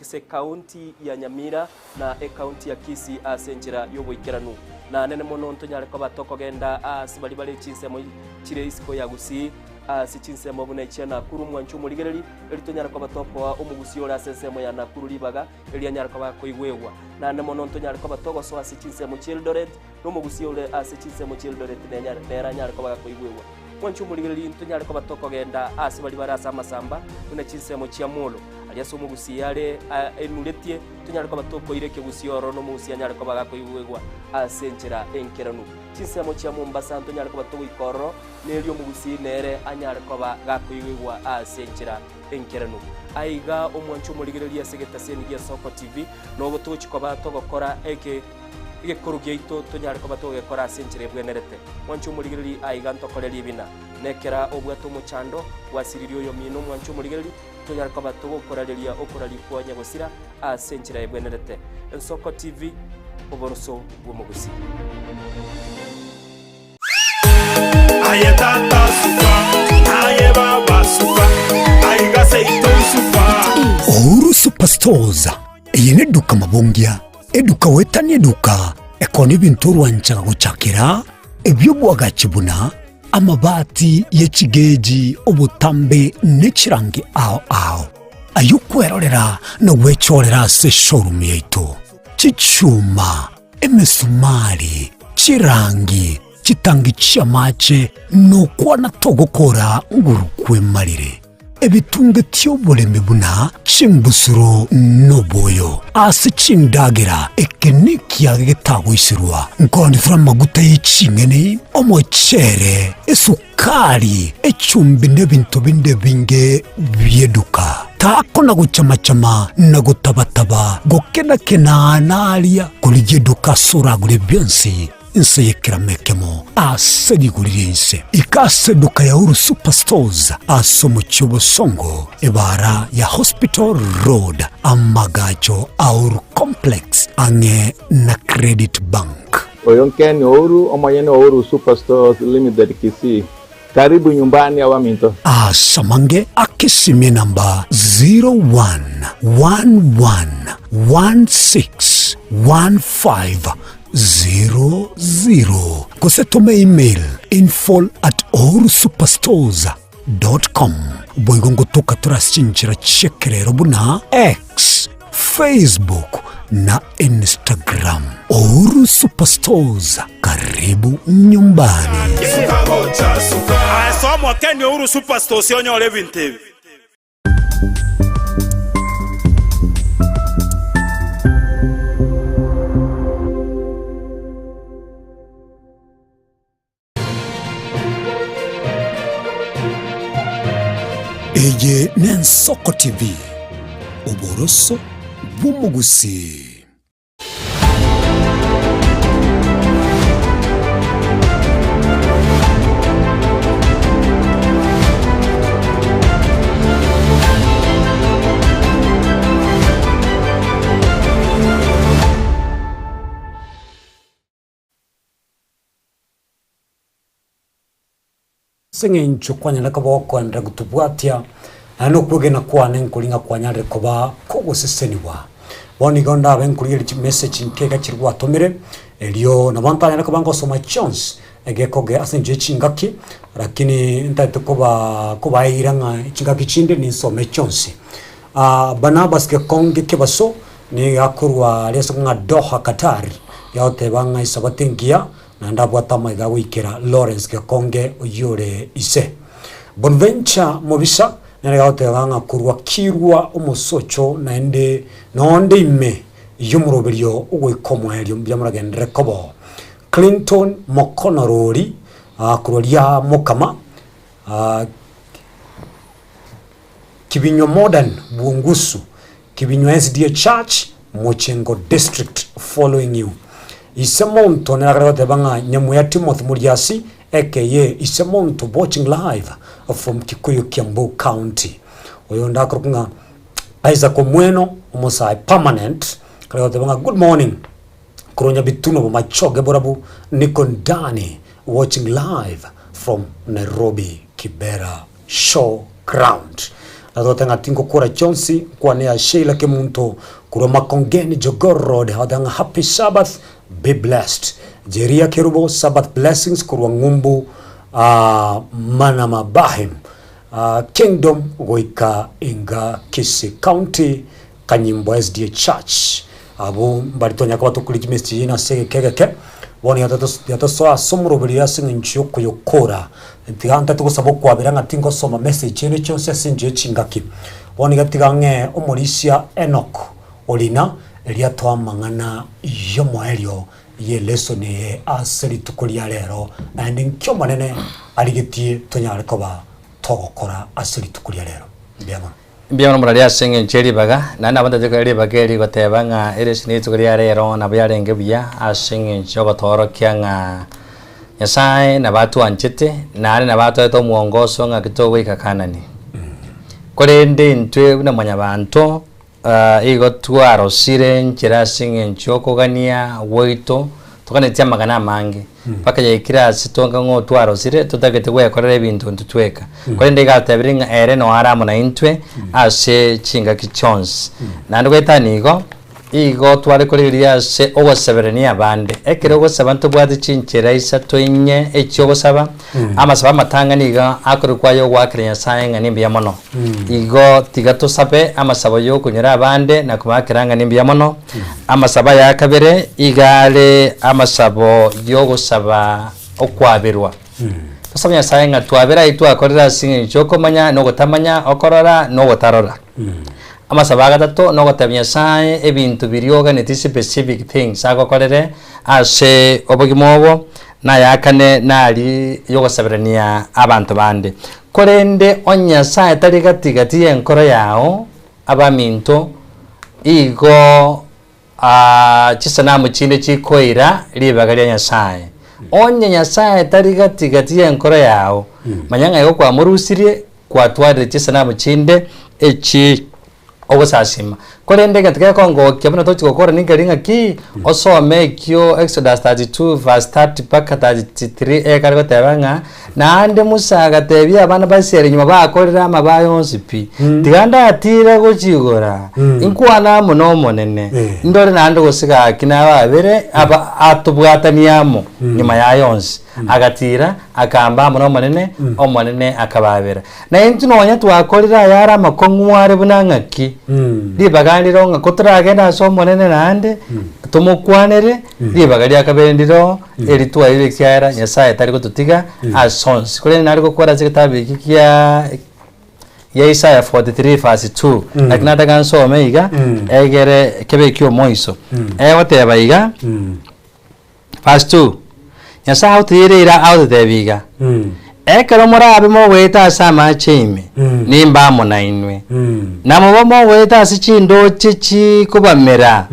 ase ekaunti ya Nyamira na ekaunti ya Kisii ase enchera y'oboikeranu. Na nene mono ntonyare koba tokogenda aase baria bare chinsemo chire isiko ya Gusii, ase chinsemo buna echia Nakuru mwanche omorigereri, erio tonyare koba tokoa omogusii ore ase ensemo ya Nakuru ribaga, erio anyare koba akoigwegwa. Naende mono ntonyare koba togosoa ase chinsemo chi'Eldoret, na omogusii ore ase chinsemo chi'Eldoret nenyare nere anyare koba gakoigwegwa. Mwanche omorigereri ntonyare koba tokogenda aase baria bare ase amasamba, buna chinsemo chia Molo, aria ase omogusii are enuretie, tonyare koba tokoira ekegusii ororo na omogusii anyare koba gakoigwegwa ase enchera enkeranu. Chinsemo chia Mombasa ntonyare koba togoika ororo, na erio omogusii nere anyare koba gakoigwegwa ase enchera enkeranu. Aiga omwanche omorigereria ase egetaseni gia Soko TV, nogo togochi koba togokora eke egekoro giaito tonyare koba togegekora ase enchera ebwenerete. Mwanche omorigereria aiga ntokore ribina. Nekera obwate omochando, gwasiririe oyomino omwanche omorigereria, tonyare koba togokorareria okoraria kwa nyagosira ase enchera ebwenerete. Ensoko TV, oboroso bw'omogusii. Aye tata suka, aye baba suka, aiga seito suka. Uhuru Superstores, eye neduka mabongia, eduka goetania eduka ekoonia ebinto orwanchaga gochakera, ebi'obwagachi buna amabati ye chigeji, obotambe ne chirangi ao ao. Ayio kwerorera na gwechorera ase eshowroom yaito. Chichuma, emesumari, chirangi, chitangi chi'amache, nokwana togokora nguru kwemarire. Ebitunge ti'oboremi buna chimbusuro noboyo ase chindagera, eke nekiage getagoiserwa, nkoonetera amaguta ye ching'eni, omochere, esukari, echumbi nebinto binde ebinge bi'eduka. Takona gochama-chama na gotaba-taba, gokena-kena naria, korigia eduka ase oragure bionsi, inse y'ekerama ekemo ase rigori ri'ense. Ika ase eduka ya Uhuru Superstores ase omochie o Bosongo, ebaara ya Hospital Road, amagacho a Uhuru Complex, ang'e na Credit Bank. Oyo Ken Ouru, omonyene o Uhuru Superstores Limited Kisii. Karibu nyumbani abaminto. Ase amange akesimie namba 0111161500 gose tome email info at uhurusuperstores dot com. Boigo ngotoka tore ase chinchera chi'ekerero buna X, Facebook na Instagram. Uhuru Superstores, karibu nyumbani. Aye soa Kenya Uhuru Superstores onyore ebinto ebi. Eye n'Ensoko TV, oboroso bw'omogusii. Ase eng'encho kwanyarire koba gokoenderera gotobwatia, naende okwegena kwane nkori ng'a kwanyarire koba kogosesenigwa. Bono igo ndabe nkorigereria chimessage nke iga chiria gwatomire, erio nabo ntanyare koba ngosoma chionsi egekoge ase eng'encho ye chingaki, lakini ntagete koba kobaeira ng'a chingaki chinde ninsome chionsi. Barnabas Gekonge Kebaso Nigo akorwa aria ase ng'a Doha, Qatar, yagoteba ng'a esabato engiya naende abwate amaiga agoikera Lawrence Gekonge oyio ore ise. Bonventure Mobisa nere gagoteba ng'a korwa Kirwa omosocho naende nonde ime y'omoroberio ogoika omoerio mbuya moragenderere kobo. Clinton Mokonorori. Korwa ria mokama Kibinywa Modern Bwongusu Kibinywa SDA Church Mochengo District following you. Ise monto nere akare goteba ng'a Nyamuya Timothy Muriasi aka Ise monto watching live from Kikuyu Kiambu County. Oyonde akorokwa ng'a Isaac Omweno omosae permanent akare goteba ng'a good morning korwa Nyabituno Bomachoge Borabu niko ndani watching live from Nairobi Kibera Show Ground. Natote ng'a tingokora chionsi nkwane ya Sheila Kemunto korwa Makongeni Jogoo Road agoteba ng'a happy Sabbath be blessed. Jeria Kerubo Sabbath blessings korwa ng'umbu ah, Manamabahim ah, Kingdom goika inga Kisii County Kanyimbo SDA Church. Abwo mbari tonya koba tokori chimessage chiaino ase egeka egeke, bono iga tosoe ase omoroberio ase eng'encho yokoyokora. Tiga ntete gosaba okwabera ng'a tingosoma message chiaino chionsi ase enchera ye chingaki. Bono iga tiga ng'ee omorisia Enock Orina erio atoe amang'ana y'omoerio y'elesson eye ase rituko ria rero, naende nki Omonene arigetie tonyare koba togokora ase rituko ria rero. Mbuya mono. Mbuya mono morari ase engencho ye ribaga, naende nabo ntachete koira ribaga eri goteba ng'a ere ase rituko ria rero nabo yarenge buya ase engencho yogotoorokia ng'a Nyasae nabo atwanchete, naende nabo atoete omwongoso ng'aki togoika Kanani. Korende intwe buna mwanyabanto igo twarosire enchera ase engencho yokogania gwaito, toganetie amagana amange. Mpaka yaikire ase tonka ng'o twarosire totagete gwekorera ebinto intwe tweka. Korende iga atebire ng'a ere noo are amo naintwe ase chingaki chionsi. Naende goetania igo, igo tware korigereria ase ogoseberania abande. Ekero ogosaba ntobwate chinchera isato inye echiogosaba, amasabo amatang'ani iga akorokwa aya ogoakera Nyasaye ng'a nimbuya mono. Igo tiga tosabe amasabo yokonyora abande na kobaakera ng'a nimbuya mono. Amasabo aya akabere iga are amasabo y'ogosaba okwaberwa. Tosabe Nyasaye ng'a twabere ayio twakorire ase eng'encho y'okomanya na ogotamanya, okorora na ogotarora. Amasabo agatato nogotebia Nyasaye ebinto biria oganeti specific things agokorere ase obogima obo, na aya kane nari y'ogosaberania abanto bande. Korende onye Nyasaye tari gati gati y'enkoro yao, Abaminto, igo chisanamu chinde chikoira ribaga ria Nyasae. Onye Nyasae tari gati gati y'enkoro yao, manya ng'a igo kwamorusirie, kwatwarire chisanamu chinde echi ogosasima. Korende egento gekongokia buna tochi gokora ninkeri ng'aki, osome ekio Exodus 32 verse 30 mpaka 33 ekare goteba ng'a Naende Musa agatebia abana ba Israeli nyuma bakorire amabe aya onsi pi, Tiga ndatire gochigora, inkwane amo n'Omonene, ndore naende gose gaki nababere aba atobwatanie amo nyuma y'aya onsi. Agatira, akaamba amo n'Omonene, Omonene akababera. Na intwe nonya twakorire ayare amakong'u are buna ng'aki, ribaga ndire ng'a kotoragende ase Omonene naende, tomokwanere, ribaga ria kabere ndire eri twaeirwe ekiagera Nyasaye tari gototiga ase onsi. Korende nare gokora ase egetabu eki kia ya Isaya 43 verse 2 lakini nataka nsome iga egere kebe ekiomoiso egoteba iga verse 2 Nyasaye agotoyereire ira agototebia iga ekero morabe mogoeta ase amache ime nimbe amo nainwe na mobe mogoeta ase chindoche chikobamera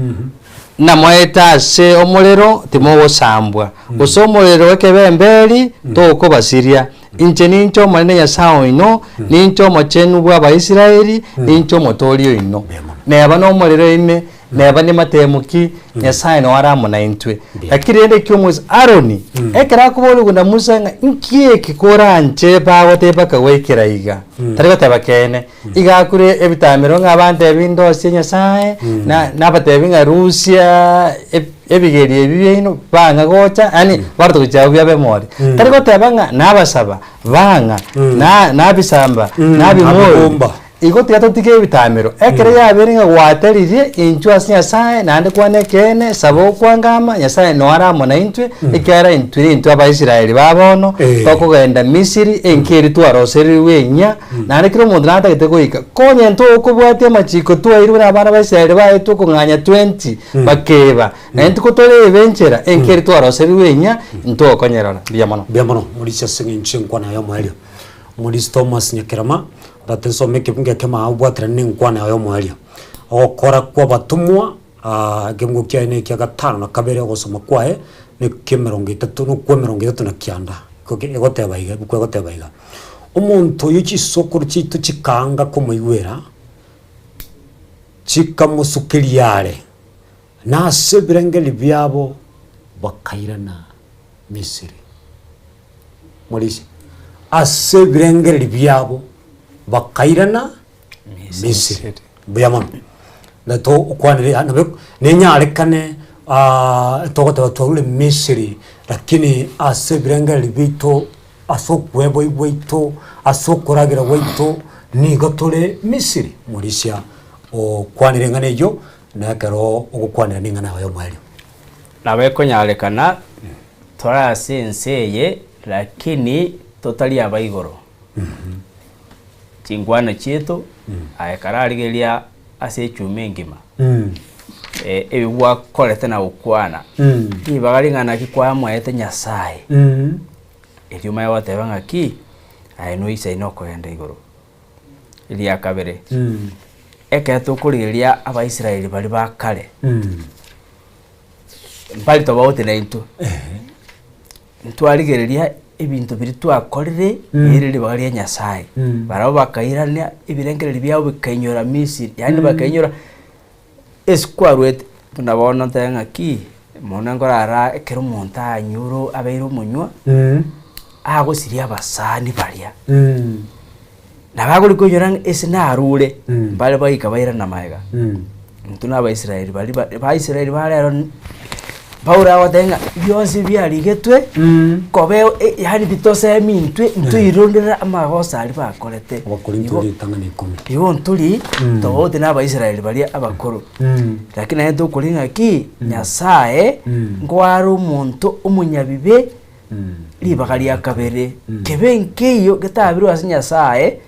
Namoete ase omorero, timogosambwa, gose omorero w'ekebemberi tokobasiria. Inche ninche Omonene Nyasae oino, ninche Omochenu bw'Abaisraeli, ninche Omotooria oino. Neba nomorero ime, neba nematemo ki, Nyasae noo are amo naintwe. Lakini rende ekio Musa, Aroni, ekero akoborigwa na Musa ng'a inki eke koranche bagotebia mpaka goikera iga, tari goteba keene. Iga akure ebitamero ng'a abantebi ndosie Nyasae, na nabatebi ng'a rusia eb- ebigeri ebi biaino bang'a gocha, yaani barote gochia abwo biabe more. Tari goteba ng'a nabasaba, bang'a, na nabisamba, nabimori. Nabibumba. Igo tiga totige ebitamero. Ekero yabeire ng'a gwateririe intwe ase Nyasae, naende kwane ekeene, saba okwangama, Nyasae noyo are amo naintwe, ekiagera intwe nintwe Abaisraeli ba bono, tokogenda Misiri, enka eria twarosereirwe enyia, naende kera omonto natagete goika. Konya intwe okobwatia amachiko twairwe na abana ba Israeli baetwe okong'anya 20, bakeba, na intwe kotorebe enchera, enka eria twarosereirwe enyia, intwe okonyerora. Mbuya mono. Mbuya mono, Morisia ase eng'encho y'enkwana yaye omoerio. Omorisia Thomas Nyakerama, Tata nsome ekebungo ekemo aa obwaterane na enkwana yaye omoerio. Ogokora kw'abatomwa, ekebungo kiaye na ekia gatano na kabere ogosoma kwaye na ekemerongo etato na okwemerongo etato na kianda. Ekoki egoteba iga ebuku egoteba iga, Omonto oyio chisokoro chiaito chikaanga komoigwera, chikamosukeria are, na ase ebirengererio biabo bakairana Misiri. Morisia, ase ebirengererio biabo bakairana Misiri. Mbuya mono. Na tokwanire ya nabe nenyarekane togoteba twarure Misiri, lakini ase ebirengererio biaito, ase okweboi gwaito, ase okoragera gwaito, nigo tore Misiri. Morisia okwanire eng'ana eyio, na ekero ogokwanera ning'ana yaye omoerio. Nabo ekonyarekana tore ase ense eye lakini totari aba igoro. Chinkwana chiaito aye kararigereria ase echuma engima ebi gwakorete na gokwana ribaga ring'ana ki kwamoete Nyasaye erio omanye goteba ng'aki aye noisaine okogenda igoro. Eria kabere, ekero tokorigereria Abaisraeli baria ba kare, mbari tobauti naintwe, ntwarigereria ebinto biria twakorire ere ribaga ria Nyasaye, barabwo bakairania ebirengererio biabo bikainyora Misiri, yaani bakainyora ase kwarwete, buna bono ntebe ng'aki, mono nkorara ekero omonto anyure abeire omonywa, agosiria abasani baria, nabo akoria koinyora ng'a ase narure, mbare baika bairana magega. Intwe na abaisraeli baria ba baisraeli ba rero Paulo agoteba ng'a bionsi biarigetwe kobe yaani bitosemi intwe ntoirondere amagoso aria bakorete. Abakorinto Igo ritang'ani ikomi. igo ntori tobauti na abaisraeli baria abakoro. Lakini naende tokoria ng'aki Nyasaye nkoare omonto omonyabibe ribaga ria kabere, kebe nkeiyo getabirwe ase Nyasaye,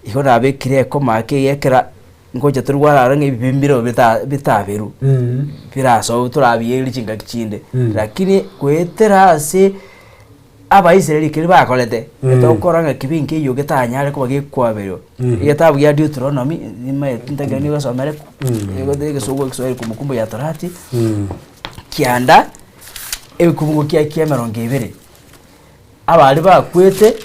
igo nabekire ekoma ake iga ekera ngocha torware aro ng'a ebibe mbirobio bita bitaberwe, birasoe torabiyerie chingaki chinde, lakini goetera ase abaisraeli ekeri bakorete, etokora ng'a kebe nkeiyo getanyare koba gekwaberwa, egetabu gia Deuteronomy nimaete ntagete nigosomere egesongo ekeswahili kumbukumbu ya torati, kianda. Egekungu kia kia emerongo ebere, abaria bakwete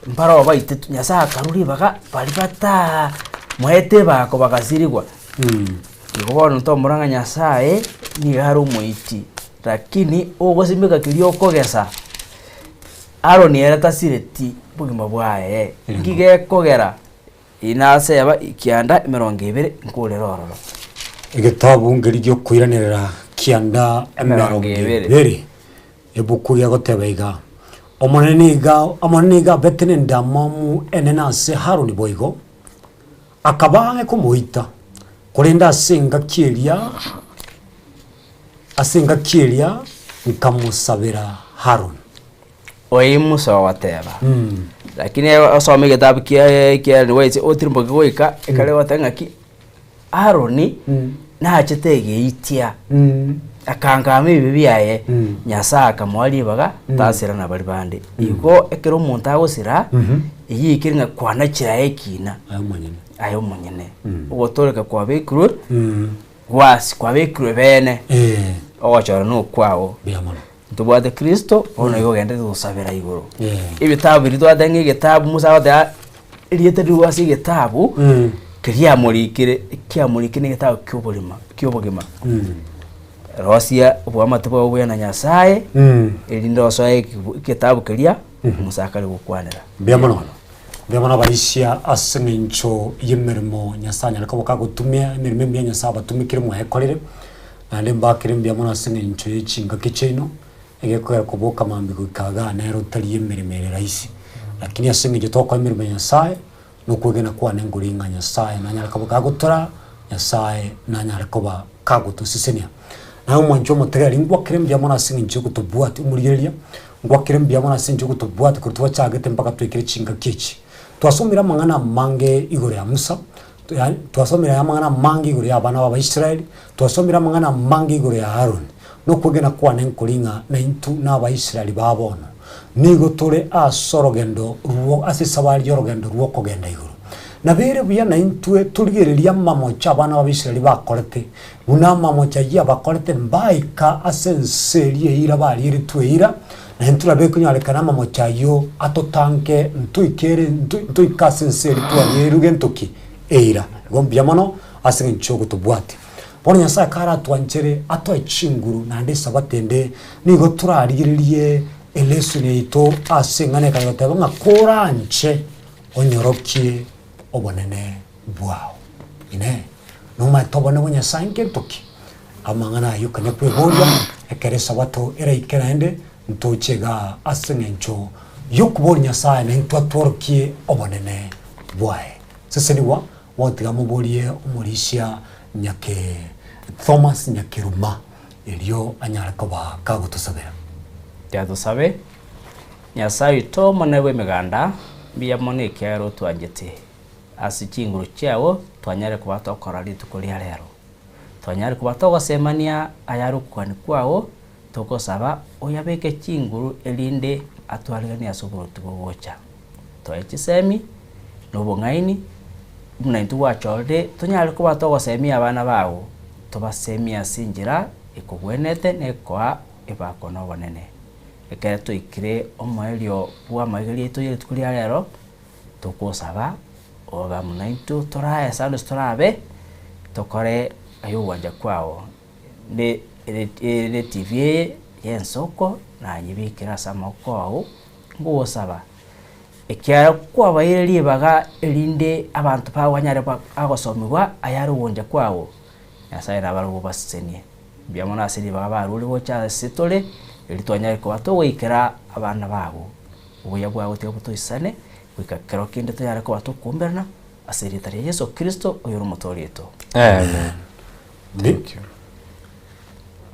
mbaroo baitetwe, Nyasaye akarua ribaga baria bataa moete ebako bagasirigwa. Igo bono ntomorora ng'a Nyasaye nigo are omoiti, lakini ogosimeka keria okogesa, Aroni ere tasireti bogima bwaye, nki gekogera inaseba kianda emerongo ebere nkorere ororo. Egetabu nkeria gi'okoiranerera kianda emerongo ebere, ebuku gegoteba iga, Omonene niga Omonene nigo abete nendamwamu enene ase Haroni boigo, akaba ang'e komoita, korende ase engaki eria ase engaki eria nkamosabera Haroni. Oyi Musa ogoteba. Lakini osome egetabu kia kia Ellen White otirimboke goika ekare goteba ng'aki Aroni nachete egeitia akangama ebibe biaye Nyasaye akamoa ribaga tasira na baria bande. Igo ekero omonto agosira eyio ekere ng'a kwanachire aye ekina Aye omonyene. aye omonyene. Ogotoreka kwabekirwe gwasi kwabekirwe bene ogochora nokwao. Mbuya mono. Ntobwate Kristo, bono igo ogenderete gosabera igoro. Ebitabu biria twateba ng'a egetabu Musa agoteba erieta rirwe ase egetabu, keria amorikire, ekiamorikire na egetabu kia oborema kia obogima. Rosia oboamate bwao buya na Nyasaye, erinde osoe ekebu egetabu keria Musa akare gokwanera. Mbuya mono. Mbuya mono abarisia ase eng'encho y'emeremo Nyasaye anyare koba kagotumia, emeremo emiya Nyasaye abatumekire mwayekorire. Naende mbakere mbuya mono ase engencho ye chingaki chiaino, egekogera koboka mambia goika igaa nere otari emeremo ere rahisi. Lakini ase engencho togokora emeremo ya Nyasaye, Nokwegena kwane nkori ng'a Nyasae nanyare koba kagotoraa, Nyasae nanyare koba kagotosesenia. Naye omwanchwa omotegereri, ngwakere mbuya mono ase eng'encho yogotobwatia omorigereria, ngwakere mbuya mono ase eng'encho yogotobwatia korwa twachagete mpaka twaikire chingaki echi. Twasomire amang'ana amange igoro ya Musa, yaani twasomire amang'ana amange igoro ya abana b'Abaisraeli, twasomire amang'ana amange igoro ya Haroni. Nokwegena kwane nkori ng'a naintwe na Abaisraeli ba bono, nigo tore ase orogendo rwo ase esabari y'orogendo rw'okogenda igoro. Nabeire buya naintwe torigererie amamocho abana b'Abaisraeli bakorete, buna amamocho ayio abakorete mbaika ase ense eria eira barieretwe eira, na intwe nabe ekonyarekana amamocho ayio atotanke ntoikere ntoike ase ense eria twarierwe gento ki? Eira. Igo mbuya mono ase eng'encho y'ogotobwatia. Bono Nyasae karatwanchere atoe chinguru naende esabato ende, nigo torarigererie elesson yaito ase eng'ana ekare goteba ng'a koranche onyorokie obonene bwao. Inee! Nomanyete obonene bwa Nyasae ngento ki? Amang'ana ayio konya kweboria ekero esabato eraike naende ntoche igaa ase eng'encho yokoboria Nyasae naintwe atworokie obonene bwaye. Sesenigwa Gotiga moborie omorisia nyake Thomas Nyakeruma erio anyare koba kagotosabera. Tiga tosabe. Nyasae oito Omonene bw'Emeganda, mbuya mono ekiagera otwanchete. Ase chinguru chiao twanyare koba tokora rituko ria rero. Twanyare koba togosemania ayare okogania kwao, togosaba oyabeke chinguru erinde atwariganie ase oboruoti bogocha. Toe chisemi, na obong'aini, buna intwe gwachorire tonyare koba togosemia abana bago, tobasemie ase enchera ekogwenerete na ekoa ebako na obonene. Ekero twaikire omoerio bw'amaiga aito ya rituko ria rero, togosaba obe amo naintwe torae ase ande torabe, tokore ay'ogwancha kwao. Ne ere TV eye y'ensoko nanyebekire ase amaboko ao, ngogosaba, ekiagera kwabaeire ribaga erinde abanto bao banyare bagosomigwa ayare ogoancha kwao, Nyasaye nabarabwo obasesenie. Mbuya mono ase ribaga barure gocha ase tore, erio twanyare koba togoikera abana babo. Obuya bwabo tiga botoisane, goika kero kende tonyare koba tokoumberana, ase erieta ria Yeso Kristo oyore omotoori oito. Amen. Thank you.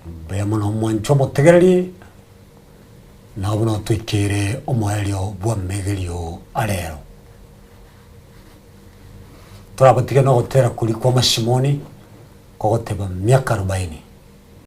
Mbuya mono omwancho omotegereri. Nao buna otwikeire omoerio bw'amegerio a rero. Torabatige nogotera koria kwa Mashimoni kogoteba miaka arobaini.